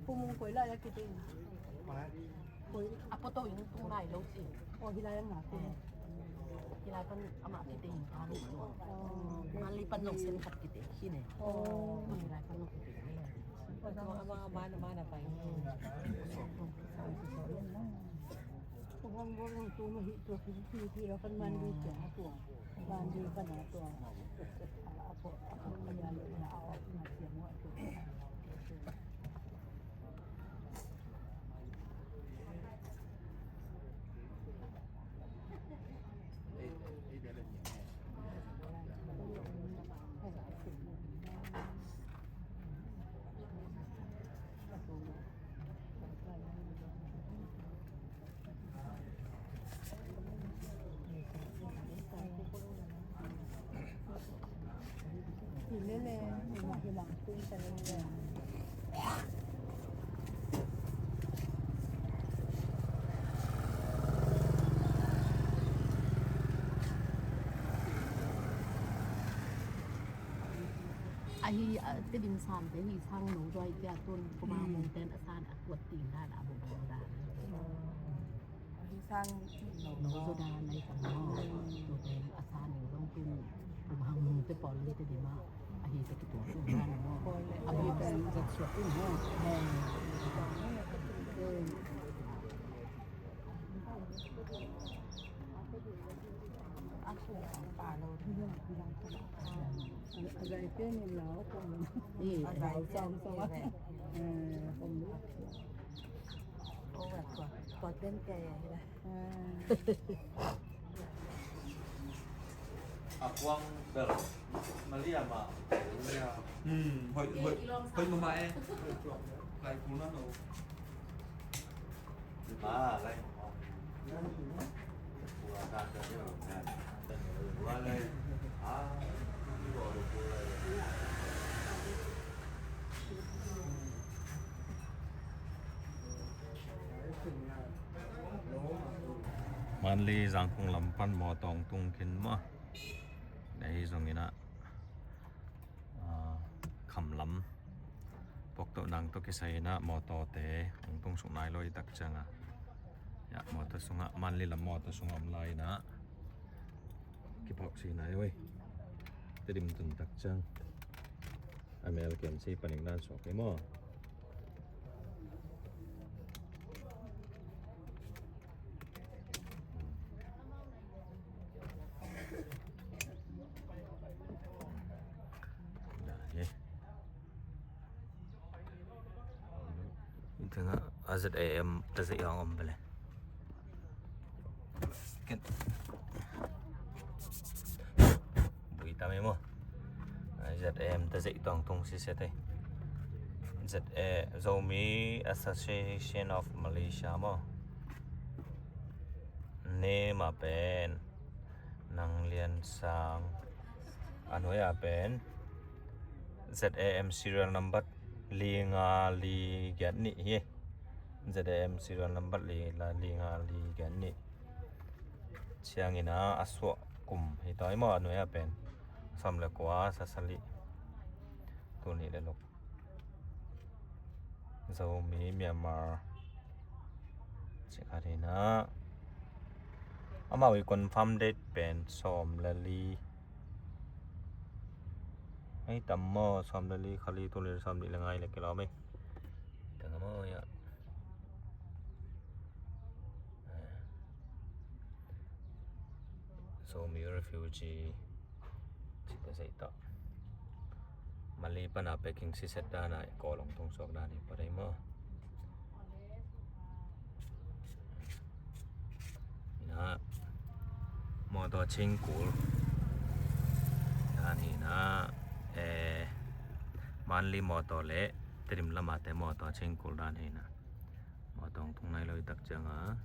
Pu Mung koi lai a kiding. Koi a poto in tung lai lo ci. Aw, hi lai ang na te. Hi lai pan amah kiding kan. Aw. Mali pan nong sen khat kiding hi ne. Aw. Hi lai pan nong kiding hi ne. Aw, ama, ama, ama na pai. Pu Mung bol nong tu ma hi tu hi hi hi la pan man di cia tu. Ahi, a, Tedim sante hi sang no zoi tia tun kuma mung ten a san a kuat tin dan a bung bung dan. Ahi sang no zo dan ai sang no. Tu ten a san no zong tun kuma mung te pol li Tedim a. Ahi te ki tu tun dan mo. Ahi te zat suat tun mo. A kuang bel Malia ma. Hmm, hoih, hoih, hoih mama e. Lai kul na no. Manli Zangkong lam pan mawtaw tung khin maw? Ahi zongin ah, ah, kham lam poktoh nang tawh kisai in ah mawtawte hong tung suk nai lo i tak ciang a, ya, mawtaw sungah, Manli lam mawtaw sungah om lai in ah kiphawk si nai oi. Tedim tun tak ciang a mel kem si paning nan suak hi maw? Itanga azat am tazai ang ombele. Bui tame mo. ZAM te zeih tawng tung siset ei. ZA, Zomi Association of Malaysia maw. Name ah pen Nang Lian Sang. A nuai ah pen ZAM serial number li nga li giat nih hi. ZAM serial number li, la, li nga li giat nih. Ciangin a, a suah kum hi tawi maw, a nuai ah pen sawm le kua, sa sali. Tul nih le luk. Zomi Myanmar. Cikhat hi na. Amau i confirm date pen sawm le li. Ei tam maw, sawm le li, kha li, tul nih le sawm nih le nga le kilawm ei. Tang maw ya. Zomi refugee. Cita zeih tawh. Mali pana packing siset dan a, kawl hong tung suak dan hi pah ei maw. Na, mawtaw cingkul dan hi na. Eh, Manli mawtaw le Tedim lama te mawtaw cingkul dan hi na. Mawtaw hong tung nai lo i tak ciang a,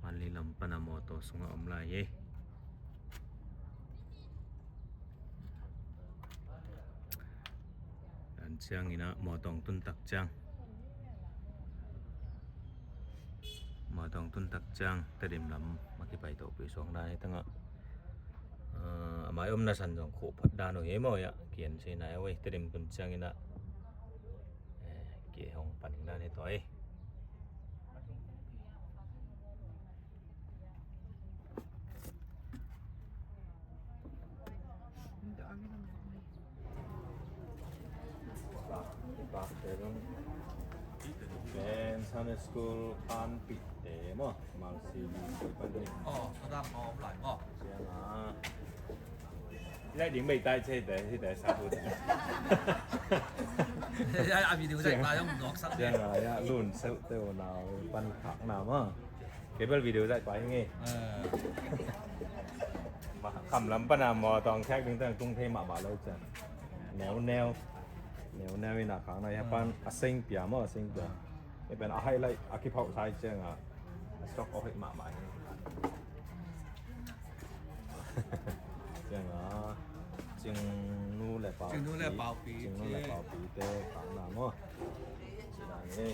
Manli lam pana mawtaw sungah om lai hi. Dan ciangin a, mawtaw hong tun tak ciang, mawtaw hong tun tak ciang Tedim lam a kipai tawh pi suak dan hi tang a. Ah, a mai omna san zong khuh phot dan uh hi maw ya, kian sei nai uh ei, Tedim tun ciangin a, eh, kihong pan dan hi tawi. Ken Sunday School an pite maw, Malsi pite pan ni. Oh, sedap maw, lai maw. Siang ah. Lai ding bei tai cei te, hi te sa hu te. Ya, a video zai pa yong nok sak. Siang ah, ya, lun seu te o nau pan khak na maw. Cable video zai pa hi nge. Eh. Ma, kham lam pana mawtaw khek ding tang tung thei mahmah lo ciang. Neu neu. Neu neu in a khang na ya pan a seng pia maw, a seng pia. Hi pen a highlight a kiphauh sai ciang a. A stock a hoih mahmah hi. Ciang a. Cingnu le Paupi. Cingnu le Paupi. Cingnu le Paupi te khang na maw. Ci dan hi.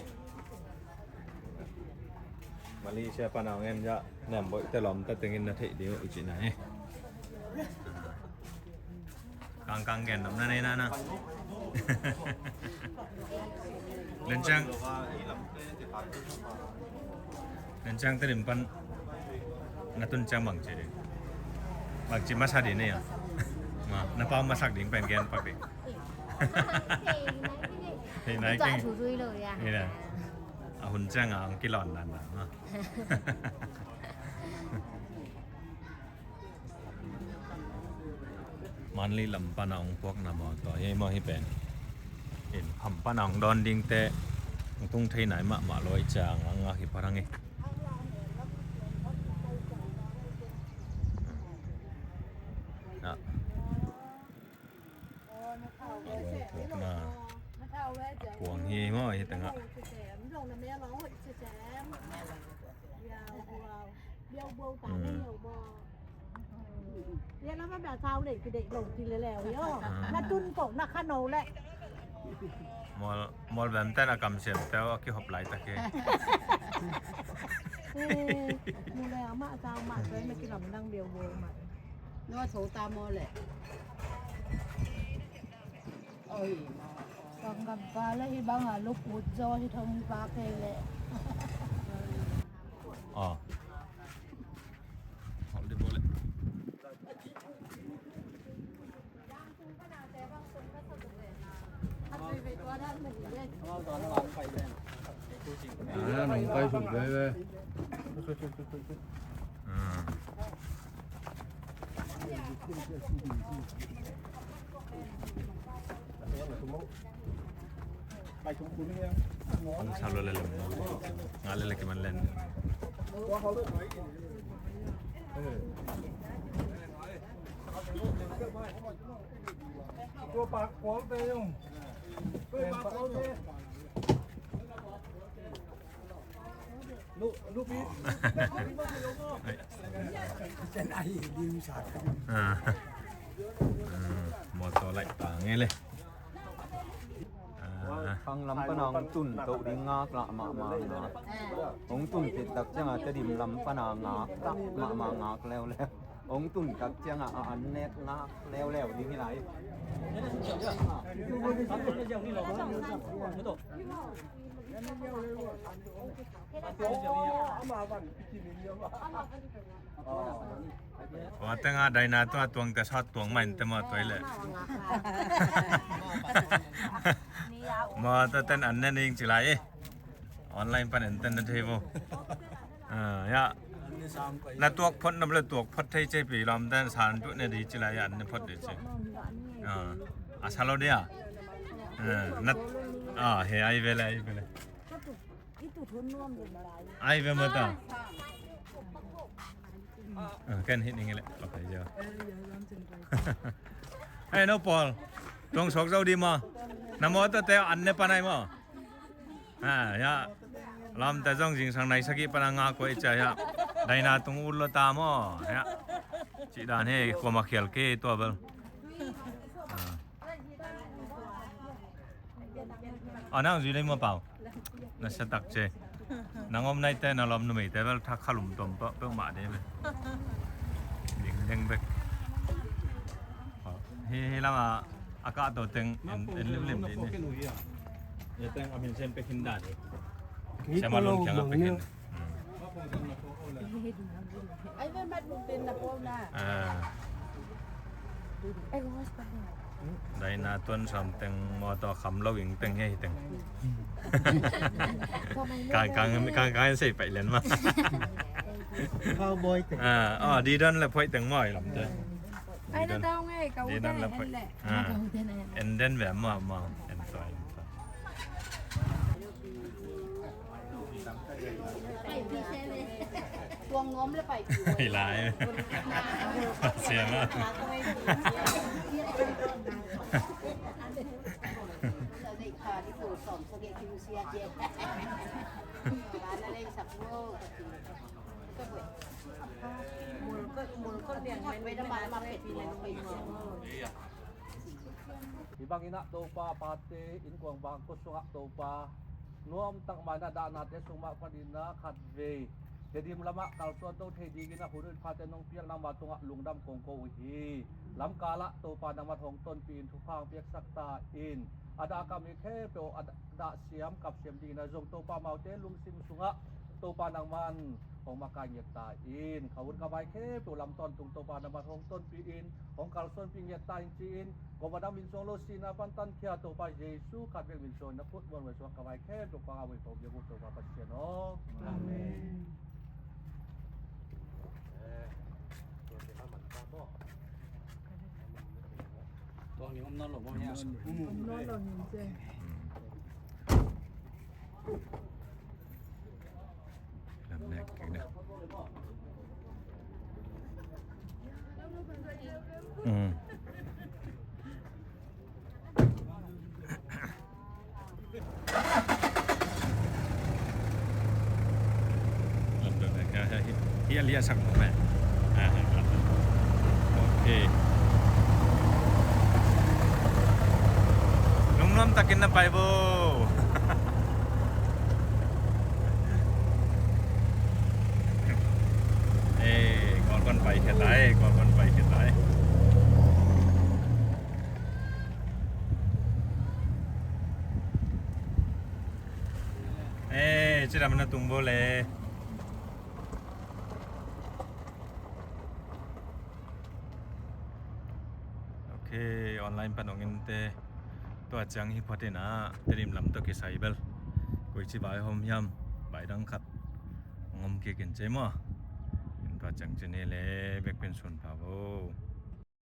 Malaysia pan a hong en zah nem boih te lawm ta tengin na theih ding uh i cihna hi. Kangkang gen lam na nei na na. Lenciang, Lenciang Tedim pan na tun ciang bangci ding, bangci masa ding nei a. Ma, na pau masak ding pen gen pak ding. Hei nai keng. Hei na. A hun ciang a hong kilawn dan dan maw. Manli lam pana hong puakna mawtaw hi maw hi pen. In kham pana hong dawn ding te hong tung thei nai mahmah lo i ciang a ngak hi pah hang hi. Na. Puang hi maw hi tengah. Mual, mual bem ten a kam siam teu a kihop lai tak hi. Mu le amah sau mah teu na kilamdang biau bo mah. Nua tho ta maw leh. Oi. Kang gam pa le hi bang a lup ut zaw hi thong hi pa kei leh. Aw. Hol di bo leh. Ah, nong kai suk ve ve. Ah. Ang sa lo lalim. Nga lele kiman len. Tua pak kual te ung. Tua pak kual te. Lu, lu pi. Ah. Ah, motor laih ta ngei le. Ah. Khang lam pan a hong tun toh ding ngak lah mahmah ngak. Hong tun khit tak ciangin Tedim lam pan a ngak lah mahmah ngak leuleu. Hong tun tak ciangin a an nek ngak leuleu ding hi lai. Tua teng a daina tua tuang te sa tuang mah in te maw tua i leh. Maw tua ten an ne ning ci lai i. Online pan en ten na thei vo. Ah, ya. Na tuak phot na ble tuak phot thei ce pi lam ten san tu ne di ci lai ya an ne phot di ci. Ah, a sa lo dia. Ah, na, ah, he ai ve le ai ve le. Ai ve mata. Ah, ken hit ning le. Okay, ya. Hey, no Paul. Tuang sok zau di ma. Na mo ta te an ne panai ma. Ha, ya. Lam ta zong zingsang nai sagi pana nga ko icha ya. Daina tung ul lo ta mo. Ya. Ci dan he ko ma khial ke tua bel. Ah. A nang zui dei maw Pau? Na sa tak ce. Nang om nai te na lom numei te bel thak khalum tom peuhmah dei bel. Ding deng bek. Hi, hi lama a kah to teng en, en lim lim dei ni. Ya teng a min sem pe khin dan ni. Sem a lom kiang a pe khin. Ai ve mat buk tin na pawl na. Ah. Daina tuan sam teng motor kham lo ing teng hei teng. Kang kang kang kang sei pai len ma. Cowboy teng. Ah, oh, di don le phoi teng mo ai lam te. Ai na tao ngai ka u den en le. Ah. En den ve ma ma en to en to. Tuang nuam le pai. Hi lai. Sian a. Hih bangin ah Topa, pate innkuan bangkua sungah Topa, nuamtak mah in ah dahnate sung mah panin ah khatvei Tedim lamah kalsuan to thei dingin ah hun uh in pate nong piak nangma tungah lungdam kong ko uh hi. Lamkal ah Topa nangman hong tonpih in thupha hong piaksak ta in, a dah a kam mi khempeuh a dah siam kap siam dingin ah zong Topa amaute lungsim sungah Topa nangman hong makai ngiat ta in, ka hun ka vai khempeuh lam tawntung Topa nangman hong tonpih in, hong kalsuanpih ngiat ta in ci-in, kong va dang min suang lo sihna pan tankhia Topa Jesu khat bek min suang na khut muan muan suang ka vai khempeuh kong a vui kong biak uh Topa Pasian aw. Amen. Tuang ni om nawn lo maw hiam? Om nawn lo ning ce. Lam nek keng na. Mm. Lam don ka hi, hi, hi, sak mo me. Ah, lam don. Okay. Lungnuam takin na pai bo. Eh, kol kon pai khia tai, kol kon pai khia tai. Eh, cidam na tung bo le. Ok, online pan hong in te. Tua ciang hi phatin ah Tedim lam tawh kisai bel koici vai hom hiam, vai dang khat hong om kik in cei maw. In tua ciang cin hi le bek pen sun pha bo.